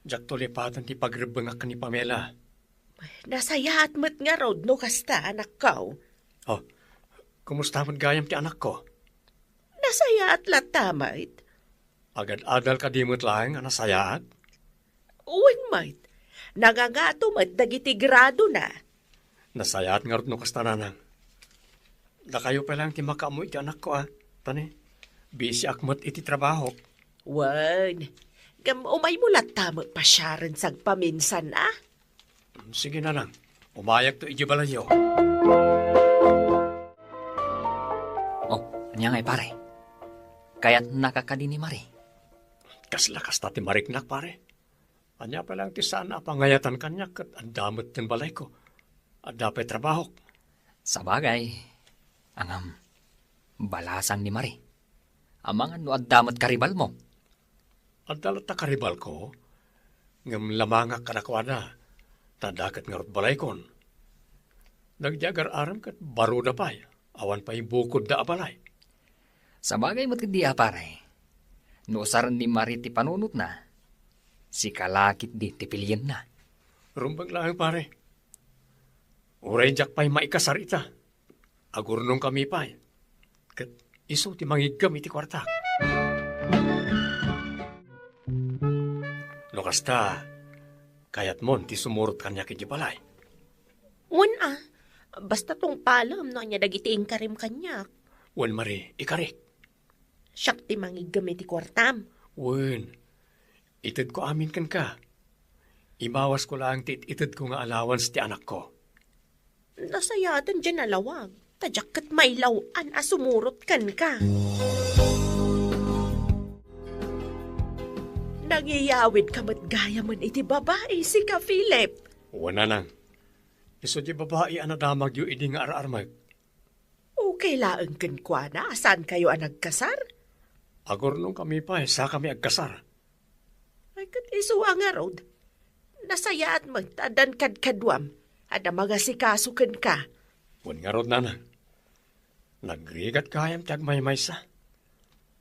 Diakto lipaten ti pagrebbengak ken ni Pamela. Nasayaat met ngarud no kasta, anakko. Oh, kumusta met gayam ti anakko? Nasayaat latta met. Agad-adal kadi met laeng a nasayaat? Wen met. Nangangato met dagiti gradona. Nasayaat ngarud no kasta, nanang. Dakayo pay laeng ti makaammo iti anakko, a. Tani, bisiak met iti trabahok. Wen, ngem umaymo latta met pasiaren sagpaminsan, a. Sige, nanang. Umayakto iti balayyo. Oh, ania ngay, pare? Kayatnaka kadi ni Marie? Kasla kasta ti mariknak, pare. Ania pay laeng ti saan a pangayatan kaniak ket adda met ti balayko. Adda pay trabahok. Sabagay, ngem, balasang ni Marie. Amangan no adda met karibalmo. Adda latta karibalko, ngem lamangak kadakuada, ta adda ket ngarud balaykon. Dagiti agar-arem ket baroda pay, awan pay bukodda a balay. Sabagay met ketdi a, pare. No usaren ni Marie ti panunotna, sika la ketdi ti pilienna. Rumbeng laeng, pare. Uray diak pay maikasar ita, agurnongkami pay. Ket isu ti mangiggem iti kuartak. No kasta, kayatmon ti sumurot kaniak iti balay? Wen a, basta tungpalem no ania dagiti inkarim kaniak. Wen, Marie, ikarik. Siak ti mangiggem iti kuartam. Wen, itedko amin kenka. Ibawasko laeng ti it-itedko nga allowance ti anakko. Nasayaaten diay nalawag, ta diak ket mailaw-an a sumurot kenka. Nangiyawidka met gayamen iti babai, sika, Philip. Wen, nanang. Isu ti babai a nadamagyo idi nga ar-armek. Okay laeng kenkuana a saankayo a nagkasar? Agurnongkami pay, sakami agkasar. Ay, ket isu a ngarud, nasayaat met ta addan kadkaduam a mangasikaso kenka. Wen ngarud, nanang, nagrigat gayam ti agmaymaysa.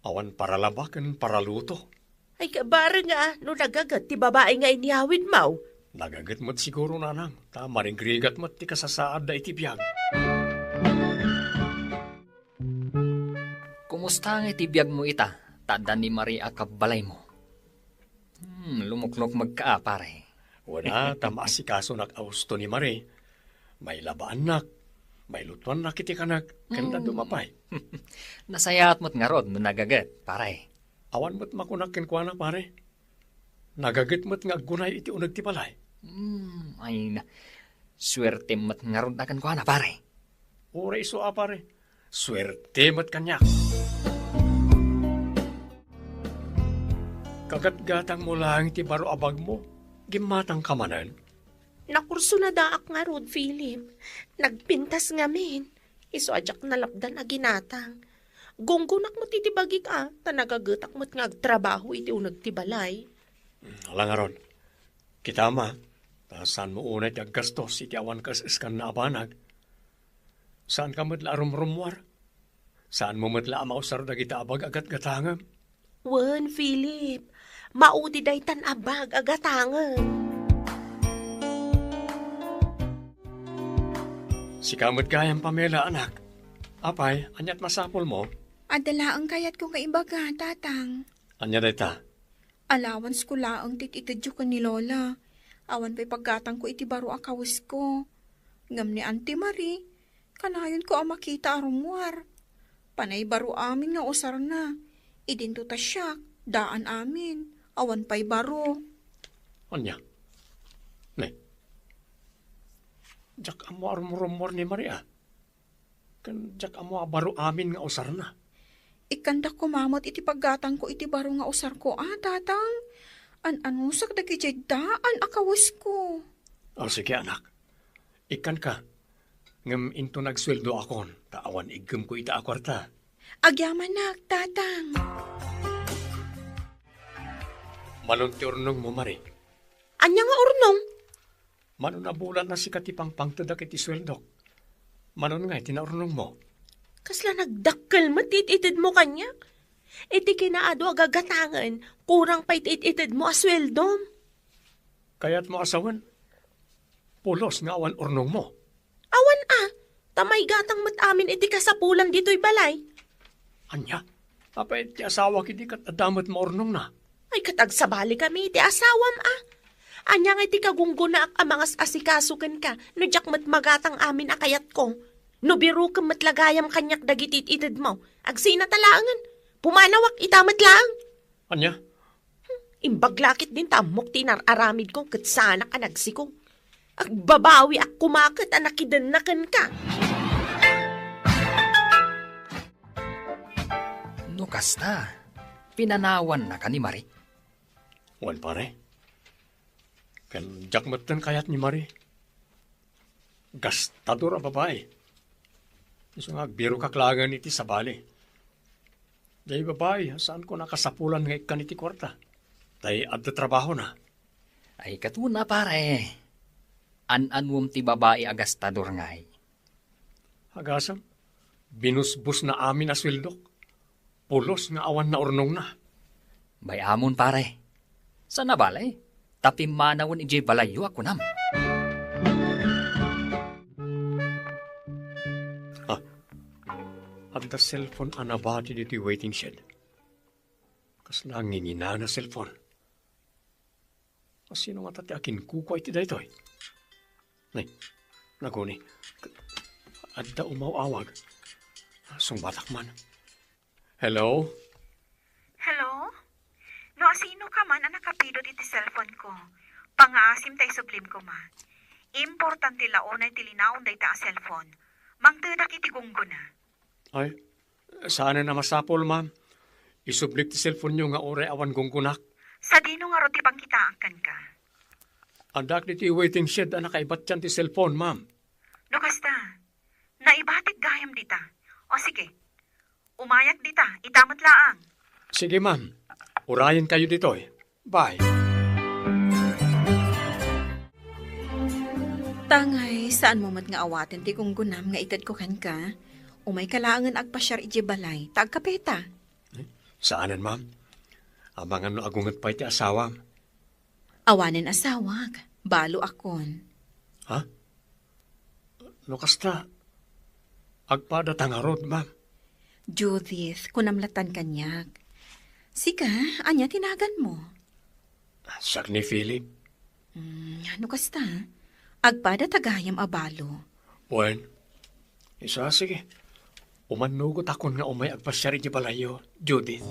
Awan paralaba ken paraluto. Ay, kabareng a no nagaget ti babai nga inyawidmo. Nagaget met siguro, nanang, ta marigrigat met ti kasasaadda iti biag. Kumusta nga iti biagmo ita, ta adda ni Marie a kabbalaymo? Hmm, lumuklukmegka a, pare. Wen a, ta maasikasona a husto ni Marie. Mailabaannak, mailutoannak iti kanak, ken Mm. dadduma pay. Nasayaat met ngarud no nagaget, pare. Awan met makunak kenkuana, pare. Nagaget met nga aggunay iti uneg ti balay. Hmm, ay na. Suerte met ngarud a kenkuana, pare. Uray isu a, pare. Suerte met kaniak. Kagatgatangmo laeng ti baro a bagmo. Gimmatangka manen. Nakursunadaak ngarud, Philip. Nagpintas ngamin. Isu a diak nalapdan a ginatang. Gunggonak met iti bagik a, ta nagagetak met nga agtrabaho iti uneg ti balay. Hmm, ala ngarud. Kitam a, ta saanmo unay ti aggastos iti awan kaes-eskanna a banag. Saanka met la a rumrummuar. Saanmo met la a mausar dagita a bag a gatgatangem. Wen, Philip, maudi daytan a bag a gatangem. Sika met gayam, Pamela, anak. Apay, aniat masapulmo? Adda laeng kayatko nga ibaga, Tatang. Ania dayta? Allowance ko laeng ti itedyo ken ni Lola. Awan pay paggatangko iti baro a kawesko. Ngem ni Auntie Marie, kanayonko a makita a rummuar. Panay baro amin nga usarna. Idinto ta siak, daan amin. Awan pay baro. Ania? Ne? Diak ammo a rumrummuar ni Marie a. Ken diak ammo a baro amin nga usarna. Ikkanda koma met iti paggatangko iti baro nga usarko a, Tatang. An-anusak dagidiay daan a kawesko. O, sige, anak. Ikkanka. Ngem inton agsueldoakon, ta awan iggemko ita a kuarta. Agyamanak, Tatang. Manon ti urnongmo, Marie? Ania nga urnong? Manon a bulan a sika ti pangpangtedak iti sueldok. Manon ngay ti naurnongmo? Kasla nagdakkel met ti it-itedmo kaniak. Iti kinaadu a gagatangen, kurang pay ti it-itedmo a sueldom. Kayatmo a sawen, pulos nga awan urnongmo? Awan a, ta maigatang met amin iti kasapulan ditoy balay. Ania? Apay ti asawak idi ket adda met maurnongna? Ay, ket agsabalikami iti asawam a. Ania ngay ti kagunggonaak a mangas-asikaso kenka no diak met magatang amin a kayatko? No birokem met la gayam kaniak dagiti it-itedmo, agsinata laengen. Pumanawak ita met laeng. Ania? Imbag la ket din ta ammok ti inar-aramidko ket saanak a nagsiko. Agbabawiak koma ket a nakidenna kenka. No kasta, pinanawannaka ni Marie? Wen, pare. Ken diak metten kayat ni Marie. Gastador a babai. Isu nga agbirokak laengen iti sabali. Diay babai, saanko nakasapulan nga ikkan iti kuarta. Tay adda trabahona. Ay, katuna, pare. An-anuem ti babai a gastador ngay? Agasem, binusbosna amin a sueldok. Pulos nga awan naurnongna. Bay-amon, pare. Saan a bale, ta pimmanawen idiay balayyo a kunam. Ah, adda cellphone a nabati ditoy waiting shed. Kasla nginginana cellphone. Asino ngata ti akinkukua iti daytoy? Nay, naguni. Adda umaw-awag. Sungbatak man. Hello? Hello? No asino ka man a nakapidot iti cellphone ko, pangaasim ta isublim koma. Importante la unay ti linaon dayta a cellphone. Mangtedak iti gunggona. Ay, saanen a masapul, ma'am. Isublik ti cellphone-yo nga uray awan gunggonak. Sadino ngarud ti pangkitaak kenka? Addaak ditoy waiting shed a nakaibatian ti cellphone, ma'am. No kasta, naibatik gayam dita. O sige, umayak dita, ita met laang. Sige, ma'am. Urayenkayo ditoy. Bye. Tangay, saanmo met nga awaten ti gunggonam nga itedko kenka? Umayka laengen agpasiar idiay balay, ta agkapeta. Saanen, ma'am. Amangan no agunget pay ti asawam. Awanen asawak, baloakon. Ha? No kasta, agpadata ngarud, ma'am. Judith, kunam latan kaniak. Sika, ania ti naganmo? Siak ni Philip. Hmm, No kasta, agpada ta gayam a balo. Wen, isu a, sige. Umannugotakon nga umay agpasiar iti balayyo, Judith.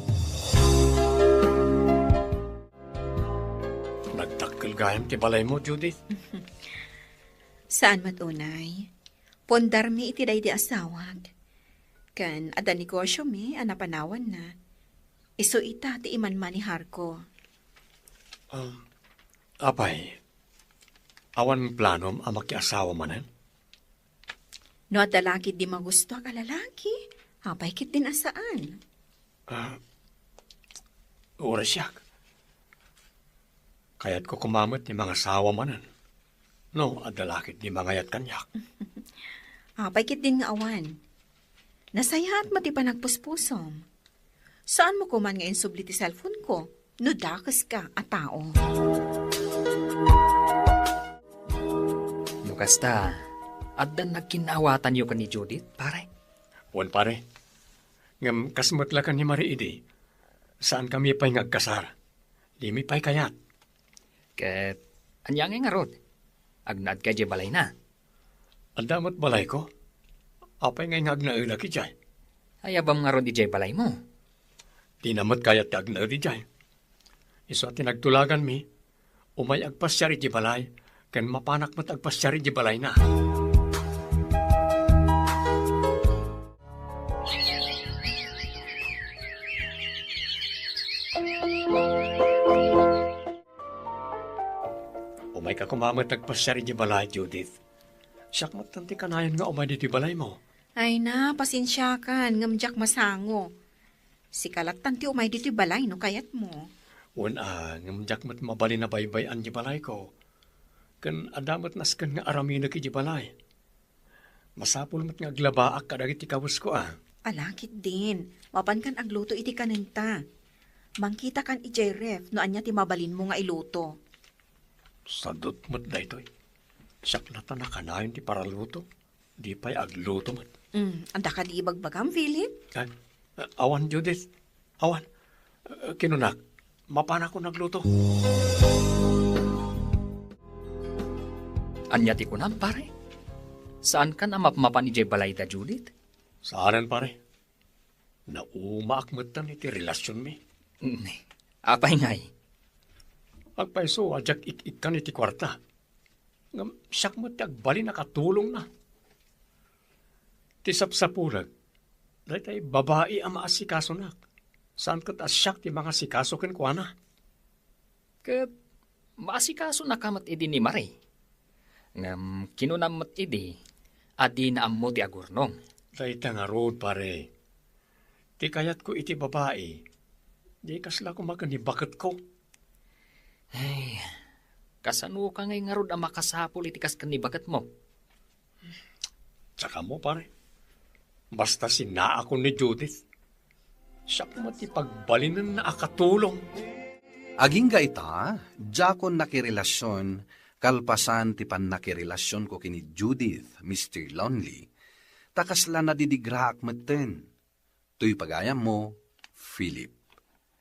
Nagdakkel gayam ti balaymo, Judith. Saan met unay. Pundarmi iti daydi asawak. Ken adda negosiomi a napanawanna. Isu ita ti imanmaniharko. Um, apay, awan planom a makiasawa manen? No adda la ketdi magustoak a lalaki, apay ketdin a saan? Ah, uray siak. Kayatko koma met ti mangasawa manen. No, adda la ketdi mangayat kaniak. Apay ketdin nga awan. Nasayaat met ti panagpuspusom. Saanmo koman nga insubli ti cellphone ko no dakeska a tao. No kasta, addan nagkinnaawatanyo ken ni Judith, pare? Wen, pare. Ngem kas met la ken ni Marie idi, saankami pay nga agkasar. Dimi pay kayat. Ket ania ngay ngarud? Agnaedka idiay balayna? Adda met balayko. Apay ngay nga agnaedak idiay? Ayabam ngarud idiay balaymo? Dina met kayat ti agnaed idiay. Isu a ti nagtulaganmi, umay agpasiar idiay balay, ken mapanak met agpasiar idiay balayna. Umayka koma met agpasiar idiay balay, Judith. Siak met ti kanayon nga umay ditoy balaymo. Ay na, pasensiakan, ngem diak masango. Sika lattan ti umay ditoy balay no kayatmo. Wen a, ngem diak met mabalin a baybay-an ti balayko. Ken adda met nasken nga aramidek iti balay. Masapul met nga aglabaak kadagiti kawesko a. Ala ketdin, mapankan agluto iti kanenta. Mangkitakan idiay ref no ania ti mabalinmo nga iluto. Sadut met daytoy. Siak lattan a kanayon ti paraluto. Di pay agluto met. Mm, adda kadi ibagbagam, Philip? Ay, awan, Judith. Awan. Eh, kinunak, mapanakon agluto. Ania ti kunam, pare? Saankan a mapmapan idiay balayda, Judith? Saanen, pare. Naumaak metten iti relasionmi. Mm, apay ngay? Agpayso a diak ik-ikkan iti kuarta. Ngem siak met ti agbalin a katulongna. Ti sapsapulek, daytay babai a maasikasunak. Saan ket a siak ti mangasikaso kenkuana. Ket maasikasonaka met idi ni Marie. Ngem kinunam met idi a dina ammo ti agurnong. Dayta ngarud, pare. Ti kayatko iti babai, di kasla koma ken ni baketko. Ay, kasanoka ngay ngarud a makasapul iti kas ken ni baketmo? Saka mo, pare. Basta sinaakon ni Judith, siak met ti pagbalinenna a katulong. Agingga ita, diakon nakirelasion kalpasan ti pannakirelasionko ken ni Judith, Mister Lonely. Ta kasla nadidigraak metten. Toy pagayammo, Philip.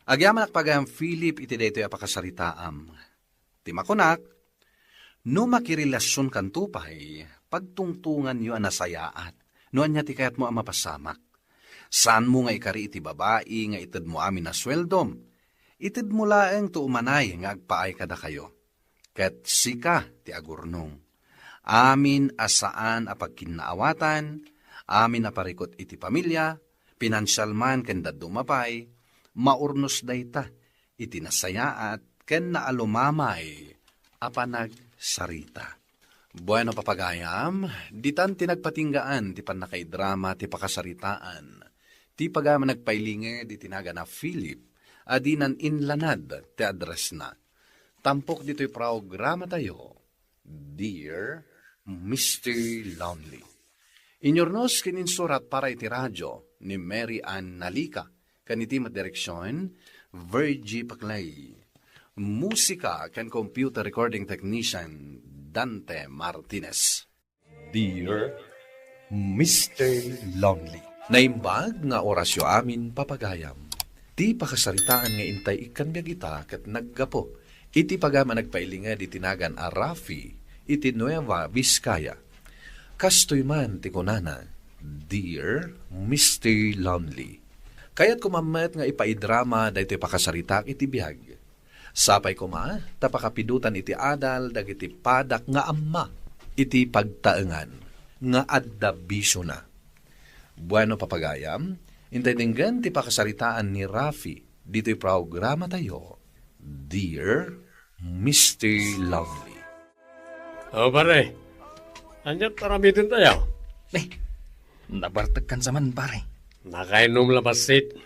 Agyamanak pagayam, Philip, iti daytoy a pakasaritaam. Ti makunak, no makirelasionkanto pay, pagtungtonganyo a nasayaat no ania ti kayatmo a mapasamak. Saanmo nga ikari iti babai nga itedmo amin a sueldom. Itedmo laeng ti umanay nga agpaay kadakayo. Ket sika ti agurnong. Amin a saan a pagkinnaawatan, amin a parikut iti pamilia, pinansial man ken dadduma pay, maurnos dayta iti nasayaat ken naalumamay a panagsarita. Bueno, papagayam, ditan ti nagpatinggaan ti pannakaidrama ti pakasaritaan. Ti pagayam a nagpailinged iti nagan a Philip a dinan inlanad ti addressna. Tampok ditoy programatayo, Dear Mister Lonely. Inyurnos ken insurat para iti radio ni Mary Ann Nalica, ken iti met direksion, Virgie Paclay. Musika ken computer recording technician, Dante Martinez. Dear Mister Lonely. Naimbag nga orasyo amin, papagayam. Ti pakasaritaan nga intay ikkan biag ita ket naggapu Iti pagam a nagpailinged iti nagan a Rafi iti Nueva Vizcaya. Kastoy man ti kunana, "Dear Mister Lonely, kayatko man met nga ipaidrama daytoy pakasaritak iti biag. Sapay koma ta pakapidotan iti adal dagiti padak nga amma iti pagtaengan nga adda bisiona." Bueno, papagayam, intay denggen ti pakasaritaan ni Rafi ditoy programatayo, Dear Mister Lonely. O, pare. Ania ti aramidentayo? Eh, nabartekkan sa man, pare. Nakainom la bassit.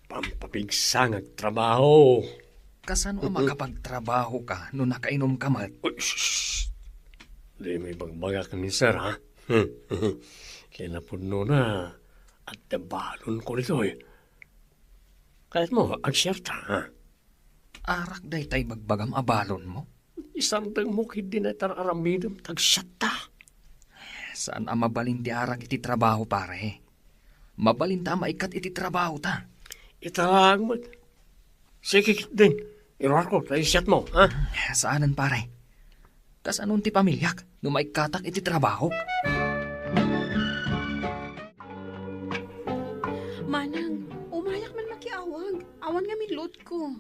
Pampapigsa nga agtrabaho. Kasano a makapagtrabaho ka no nakainom ka met? Uy, shh, shh. Dimo ibagbagak ni sir, ha? Kinapudnona, adda balonko ditoy. Kayatmo, agsiarta, ha? Arak dayta ibagbagam a balonmo? Isardengmo ketdi dayta ar-aramidem ta agsiatta. Saan a mabalin ti arak iti trabaho, pare. Mabalinta a maikkat iti trabahota. Ita laeng met. Sige ketdin. Iruarko ta agsiatmo, ha? Saanen, pare. Kasanon ti pamiliak no maikkatak iti trabahok? Manang, umayak man makiawag. Awan ngamin loadko.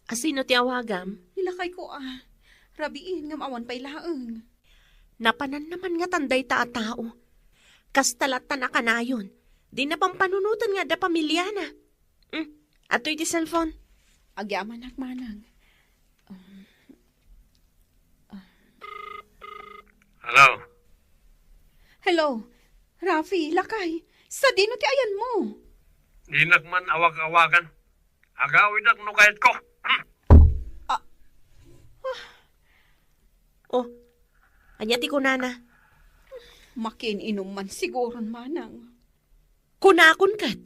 A sino ti awagam? Ni lakayko a. Rabiin ngem awan pay laeng. Napananna man ngatan dayta a tao. Kasta latta a kanayon. Dina pampanunoten nga adda pamiliana. Hmm, adtoy ti cellphone. Agyamanak, manang. Um, ah. Hello? Hello? Rafi, lakay, sadino ti ayanmo? Dinak man awag-awagan. Agawidak no kayatko. Hmm. Ah. Ah. Oh, ania ti kunana? Makiin-inom man siguron, manang. Kunakon ket,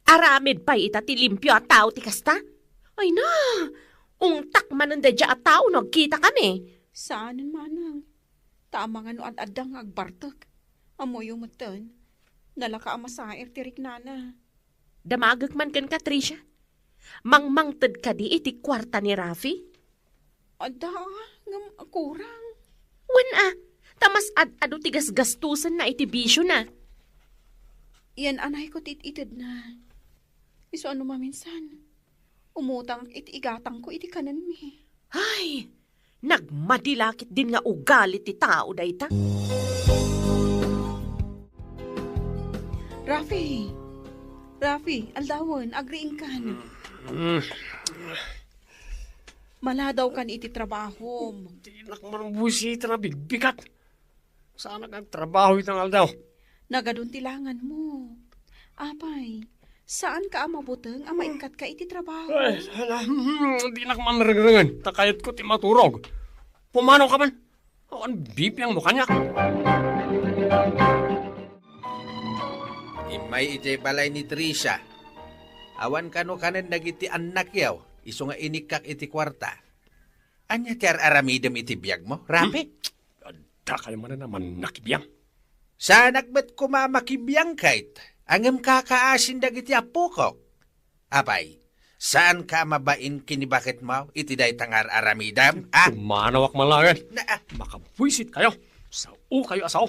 aramid pay ita ti limpio a tao ti kasta? Ay na, ungtak manen daydiay a tao no agkitakami. Saanen, manang. Ta amangan no ad-adda nga agbartek. Ammoyo metten, nalaka a masair ti riknana. Damagek man kenka, Tricia. Mangmangted kadi iti kuarta ni Rafi? Adda, ngem kurang. Wen a, ta mas ad-adu ti gasgastosenna iti bisiona. Yan-anayko ti it-itedna. Isu a no maminsan, umutangak iti igatangko iti kanenmi. Ay, nagmadi la ketdin nga ugali ti tao dayta. Rafi! Rafi, aldawen, agriingkan. Mm. Maladawkan iti trabahom. Dinak man buisiten a bigbigat. Saanak agtrabaho ita nga aldaw. Nagadun ti langanmo. Apay, saanka a mabuteng a maikkatka iti trabaho? Ay, ala, hmm, dinak man rengrengen. Ta kayatko ti maturog. Pumanaw ka man. Awan bibiangmo kaniak. Immay idiay balay ni Tricia. Awan kano kanen dagiti annakyo, isu nga inikkak iti kuarta. Ania ti ar-aramidem iti biagmo, Rafi? Hmm. Addakayo manen a mannakibiang. Saanak met koma a makibiang, kayt, ngem kakaasin dagiti appokok. Apay, saanka a mabain ken ni baketmo iti dayta nga ar-aramidem, a? Pumanawak man laeng. Na, a? Makabuisit kayo. Sao kayo a sao.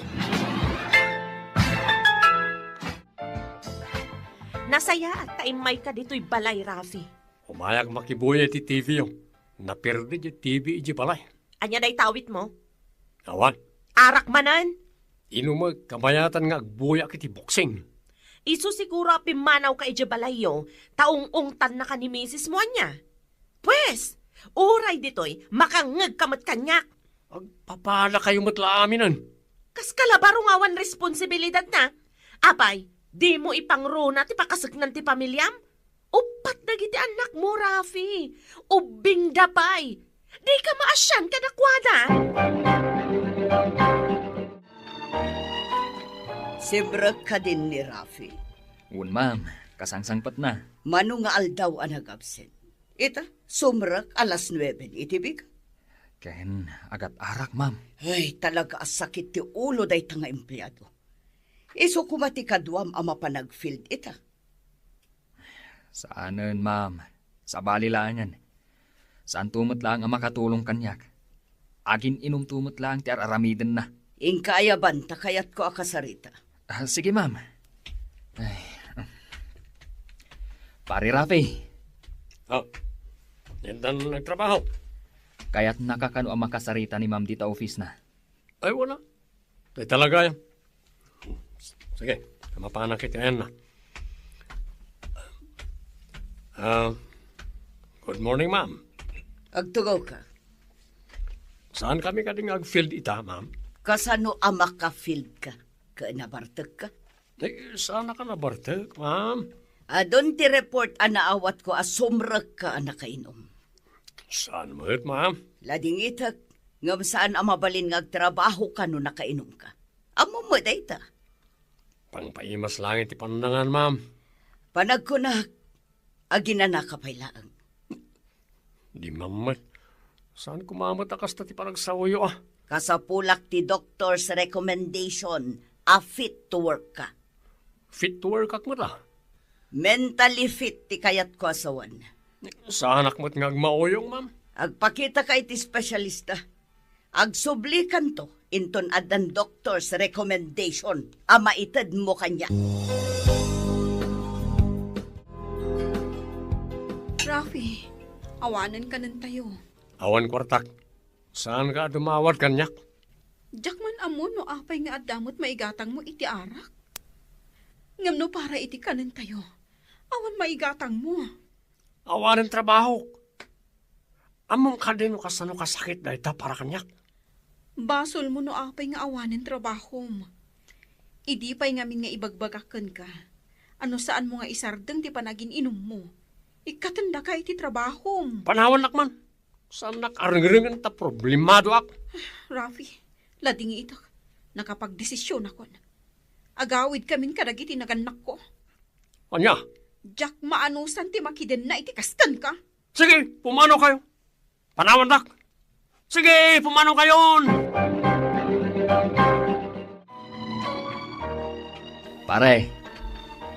Nasayaat ta immayka ditoy balay, Rafi. Umayak makibuya iti T V-yo. Naperdi diay T V idiay balay. Ania dayta awitmo? Awan. Arak manen? Inumek, kabayatan nga agbuyak iti boksing. Isu siguro a pimmanawka idiay balayyo, ta ung-ungtannaka ni misismo, ania? Pues, uray ditoy, makangngegka met kaniak. Agpapalakayo met la aminen. Kas ka la baro nga awan responsibilidadna. Apay, dimo ipangruna ti pakaseknan ti pamiliam? Uppat dagiti annakmo, Rafi. Ubbingda pay. Dika maasian kadakuada. Simrek kadin ni Rafi. Wen, ma'am. Kasangsangpetna. Mano nga aldaw a nagabsent? Ita, sumrek alas nuebe iti bigat. Ken agat-arak, ma'am. Ay, talaga a sakit ti ulo dayta nga empleado. Isu koma ti kaduam a mapan nag-field ita. Saanen, ma'am. Sabali laengen. Saanto met laeng a makatulong kaniak. Agin-inumto met laeng ti ar-aramidenna. Inka ayaban ta kayatko a kasarita. Ah, sige, ma'am. Ay. Pare Rafi. Ah, dinan nagtrabaho? Kayatnaka kano a makasarita ni ma'am dita office na? Ay, wala. Ay, talaga yan. Sige, mapanak iti ayanna. Ah, good morning, ma'am. Agtugawka. Saan kami kadi nga ag-field ita, ma'am? Kasano a maka-field ka? Ket nabartek ka? Eh, saan ka nabartek, ma'am? Adun ti report a naawatko a sumrekka a nakainom. Saan met, ma'am? Ladingitek, ngem saan a mabalin nga agtrabahoka no nakainumka. Ammom met dayta. Pangpaimas laeng ti pannangan, ma'am. Panagkunak, aginanaka pay laeng. Di, ma'am, met. Saan koma met a kasta ti panagsaoyo, ah? Kasapulak ti doctor's recommendation a fit to work ka. Fit to work ak met, ah. Mentally fit ti kayatko a sawen. Saanak met nga agmauyong, ma'am? Agpakitaka iti espesyalista. Agsublikanto inton addan doctor's recommendation a maitedmo kaniak. Rafi, awanen kanentayo. Awan kuartak. Saanka a dumawat kaniak? Diak man ammo no apay nga adda met maigatangmo iti arak. Ngem no para iti kanentayo, awan maigatangmo. Awanen trabahok. Ammom kadi no kasano kasakit dayta para kaniak? Basolmo no apay nga awanen trabahom. Idi pay ngamin nga ibagbagak kenka, a no saanmo nga isardeng ti panagin-inummo, ikkatendaka iti trabahom. Panawannak man. Saannak a rengrengen ta problemadoak. Rafi, ladingitek. Nakapagdesisionakon. Agawidkamin kadagiti nagannakko. Ania? Diak maanusan ti makidenna iti kastenka. Sige, pumano kayo. Panawandak. Sige, pumano kayon. Pare,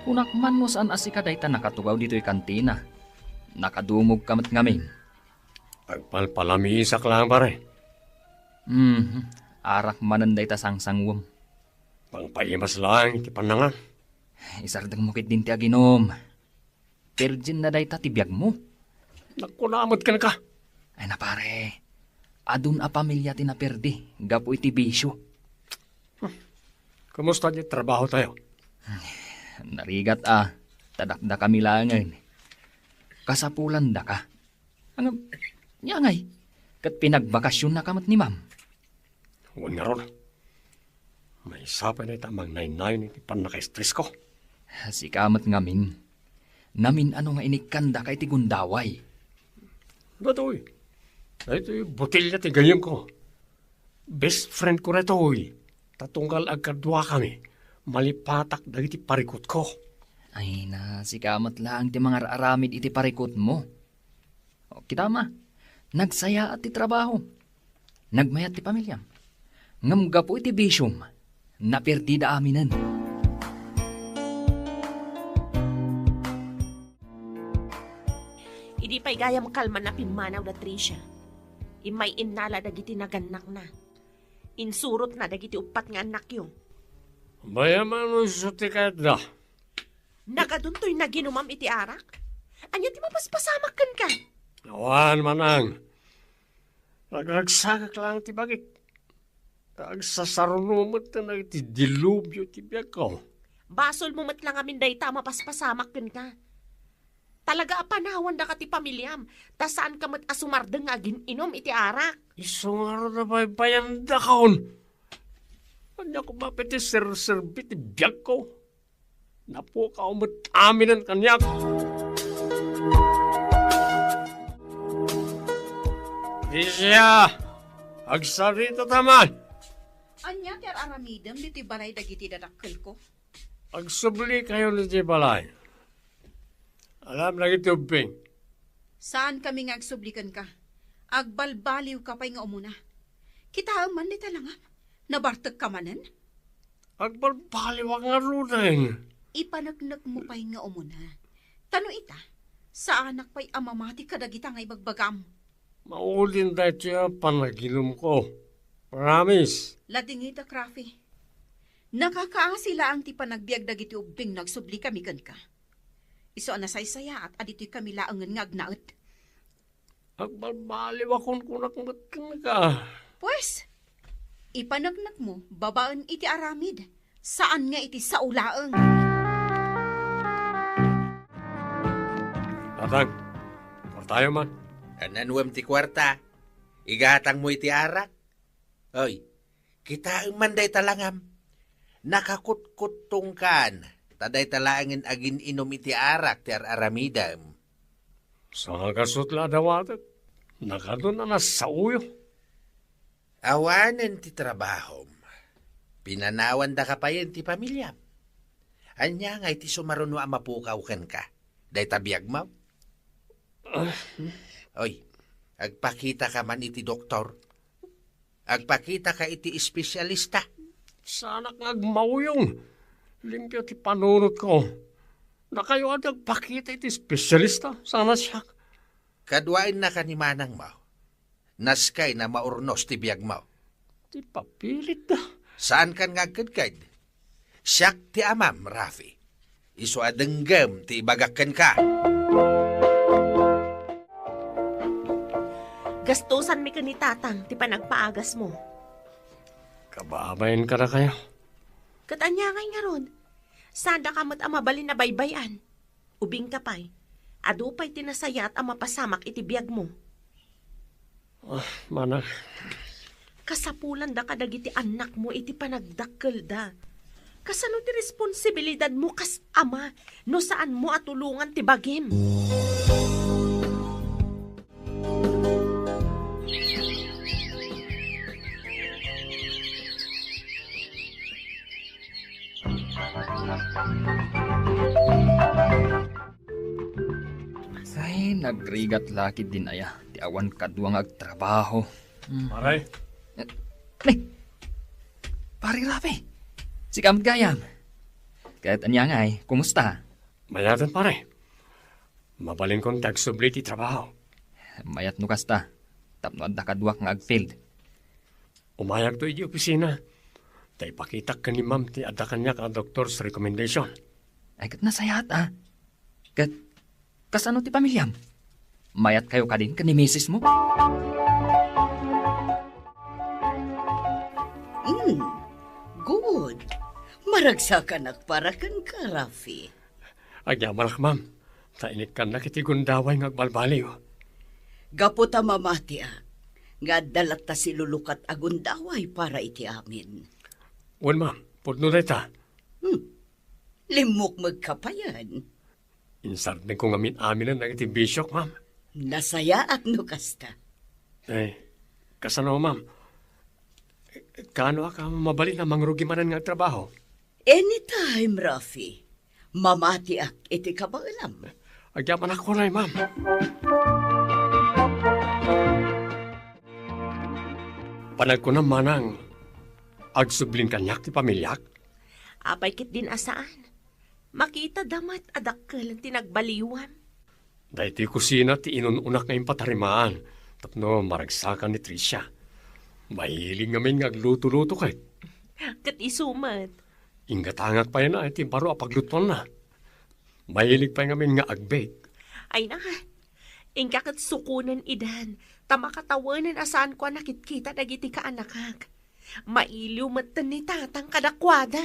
kunak man no saan a sika dayta nakatugaw ditoy kantina. Nakadumog ka met ngamin. Agpalpalamisak lang, pare. Mhm. Arak manen dayta sangsanguem. Pangpaimas lang iti pannangan. Isardengmo ketdin ti aginum. Virgin na dayta ti biagmo. Nagkuna met kenka. Ay na, pare. Adun a pamilia ti naperdi gapu iti bisio. Kumusta ti trabaho tayo? Narigat a, ta dakdakami laengen. Kasapulandaka. Ngem, ania ngay, ket pinagbakasionaka met ni ma'am? Wen ngarud. Maysa pay dayta a mangnaynayon iti pannakaestresko. Sika met ngamin. Namin-ano nga inikkandaka iti gundaway. Datoy. Daytoy botelya ti gayyemko. Best friend ko daytoy. Ta tunggal agkaduakami, malipatak dagiti parikutko. Ay na, sika met laeng ti mangar-aramid iti parikutmo. O, kita ma, nagsayaat ti trabaho. Nagmayat ti pamiliam. Ngem gapu iti bisiom, naperdida aminen. Idi pay gayam kalman a pimmanaw da Tricia, immay innala dagiti nagannakna. Insurotna dagiti uppat nga annakyo. Bayaman isu ti kayatda. Nagadun toy naginumam iti arak? Ania ti mapaspasamak kenka? Awan, manang. Ragragsagak lang ti bagik. Agsasaruno met dagiti dilubyo ti biagko. Basolmo met la ngamin dayta a mapaspasamak kenka. Talaga a panawandaka ti pamiliam, ta saanka met a sumardeng nga agin-inum iti arak. Isu ngarud a baybayandakon. Ania koma pay ti serserbi ti biagko? Napukaw met aminen kaniak. Tricia, agsarita ta man. Ania ti ar-aramidem ditoy balay dagiti dadakkelko? Agsubli kayo ditoy balay. Alam dagiti ubbing. Saankami nga agsubli kenka. Agbalbaliwka pay nga umuna. Kitaem man dita langam. Nabartekka manen? Agbalbaliwak ngaruden. Ipaneknekmo pay nga umuna. Ta no ita, saanak pay a mamati kadagita nga ibagbagam. Maudin daytoy a panaginumko. Promise. Ladingitak, Rafi. Nakakaasi laeng ti panagbiag dagiti ubbing no agsublikami kenka. Isu a nasaysayaat a ditoy kami laengen nga agnaed. Agbalbaliwakon kunak met kenka. Pues, ipaneknekmo babaen iti aramid, saan nga iti sao laeng. Tatang, kuartayo man. Ananuem ti kuarta? Igatangmo iti arak? Oy, kitaem man dayta langam. Nakakutkuttongkan, ta dayta laengen agin-inum iti arak ti ar-aramidem. Sangakasut la a dawatek. Nakadun a nasaoyo. Awanen ti trabahom. Pinanawandaka payen ti pamiliam. Ania ngay ti sumaruno a mapukaw kenka? Dayta biagmo? Ah. Oy, agpakitaka man iti doktor. Agpakitaka iti espesyalista. Saanak nga agmauyong. Limpio ti panunotko. Dakayo a ti agpakita iti espesyalista, saan a siak. Kaduaennaka ni manangmo. Naskay na maurnos ti biagmo. Ti papilitda. Saankan nga agkedked. Siak ti amam, Rafi. Isu a denggem ti ibagak kenka. Gastusanmi ken ni Tatang ti panagpaagasmo. Kababain kadakayo. Ket ania ngay ngarud? Saandaka met a mabalin a baybay-an. Ubingka pay, adu pay ti nasayaat a mapasamak iti biagmo. Ah, manang. Kasapulanda kadagiti annakmo iti panagdakkelda. Kasano ti responsibilidadmo kas ama no saanmo a tulongan ti bagim? Ay, nagrigat la ketdin aya ti awan kadua nga agtrabaho. Hmm. Pare. Eh, ay, Pare Rafi. Sika met gayam. Ket ania ngay, kumusta? Mayaten, pare. Mabalinkon ti agsubli ti trabaho. Mayat no kasta, tapno adda kaduak nga agfield. Umayagto idiay opisina. Ta ipakitak ken ni ma'am ti adda kaniak a doctor's recommendation. Ay, ket nasayaat, a. Ket, kasano ti pamiliam? Mayatkayo kadin ken ni misismo? Hmm, good. Maragsakanak para kenka, Rafi. Agyamanak, ma'am. Ta inikkannak iti gundaway nga agbalbaliw. Gapu ta mamatiak, nga adda latta silulukat a gundaway para iti amin. Wen, ma'am. Pudno dayta. Hmm. Limmukmegka payen. Insardengko ngamin-aminen dagiti bisiok, ma'am. Nasayaat no kasta. Eh, kasano, ma'am? Kaano a mabalin a mangrugi manen nga agtrabaho? Anytime, Rafi. Mamatiak iti kabaelam. Agyamanak unay, ma'am. Panagkunam manang, agsubling kaniak ti pamiliak? Apay ketdin a saan? Makitada met a dakkel ti nagbaliwam. Daytoy kusina ti inun-unak nga impatarimaan tapno maragsakan ni Tricia. Mahilig ngamin nga agluto-luto ket. Ket isu met. Inggatangak pay na iti baro a paglutoanna. Mahilig pay ngamin nga agbake. Ay na, inka ket sukonen idan, ta makatawenen a saanko a nakitkita dagiti kaanakak. Mailiw metten ni Tatang kadakuada.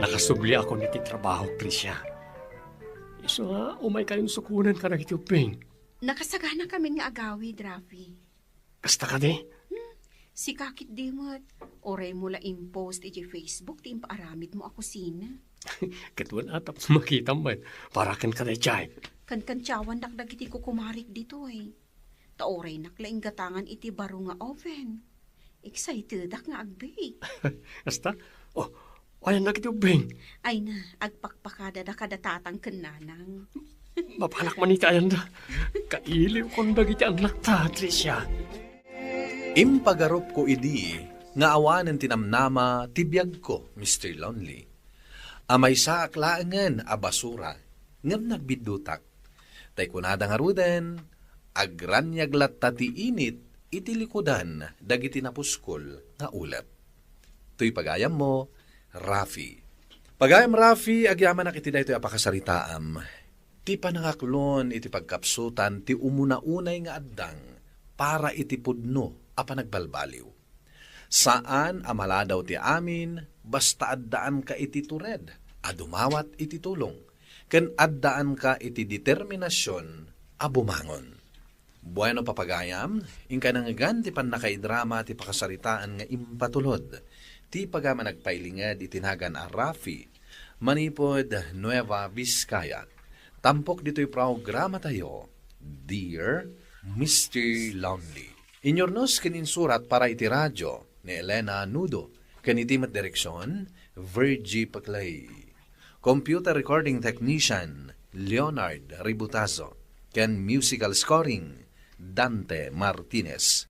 Nakasubliakon iti trabaho, Tricia. Isu nga, umaykayon sukonen kadagiti ubbing. Nakasaganakamin nga agawid, Rafi. Kasta kadi? Hmm, sika ketdi met. Uraymo la impost iti Facebook ti impaaramidmo a kusina. Ket wen a, tapno makitam met. Para kenka daydiay. Kankantiawandak dagiti kukumarik ditoy. Ta uraynak la inggatangan iti baro nga oven. Excitedak nga agbake. Kasta? Oh, ayannak iti ubbing. Ay na, agpakpakadada kada Tatang ken Nanang. Mapanak man iti ayanda. Kailiwkon dagiti annakta, Tricia. Impagarupko idi nga awanen ti namnama ti biagko, Mister Lonely. A maysaak laengen a basura, ngem nagbiddutak. Tay kunada ngaruden, agraniag latta ti init iti likudan dagiti napuskol nga ulep. Toy pagayammo, Rafi. Pagayam Rafi, agyamanak iti daytoy a pakasaritaam, ti panangaklon iti pagkapsutan ti umuna-unay nga addang para iti pudno a panagbalbaliw. Saan a maladaw ti amin, basta addaanka iti tured a dumawat iti tulong, ken addaanka iti determinasion a bumangon. Bueno, papagayam, inka nangngegan ti pannakaidrama ti pakasaritaan nga impatulod ti pagayam a nagpailinged iti nagan a Rafi manipud Nueva Vizcaya. Tampok ditoy programatayo, Dear Mister Lonely. Inyurnos ken insurat para iti radio ni Elena Nudo, ken iti met direksion, Virgie Paclay. Computer recording technician, Leonard Ributazo, ken musical scoring, Dante Martinez.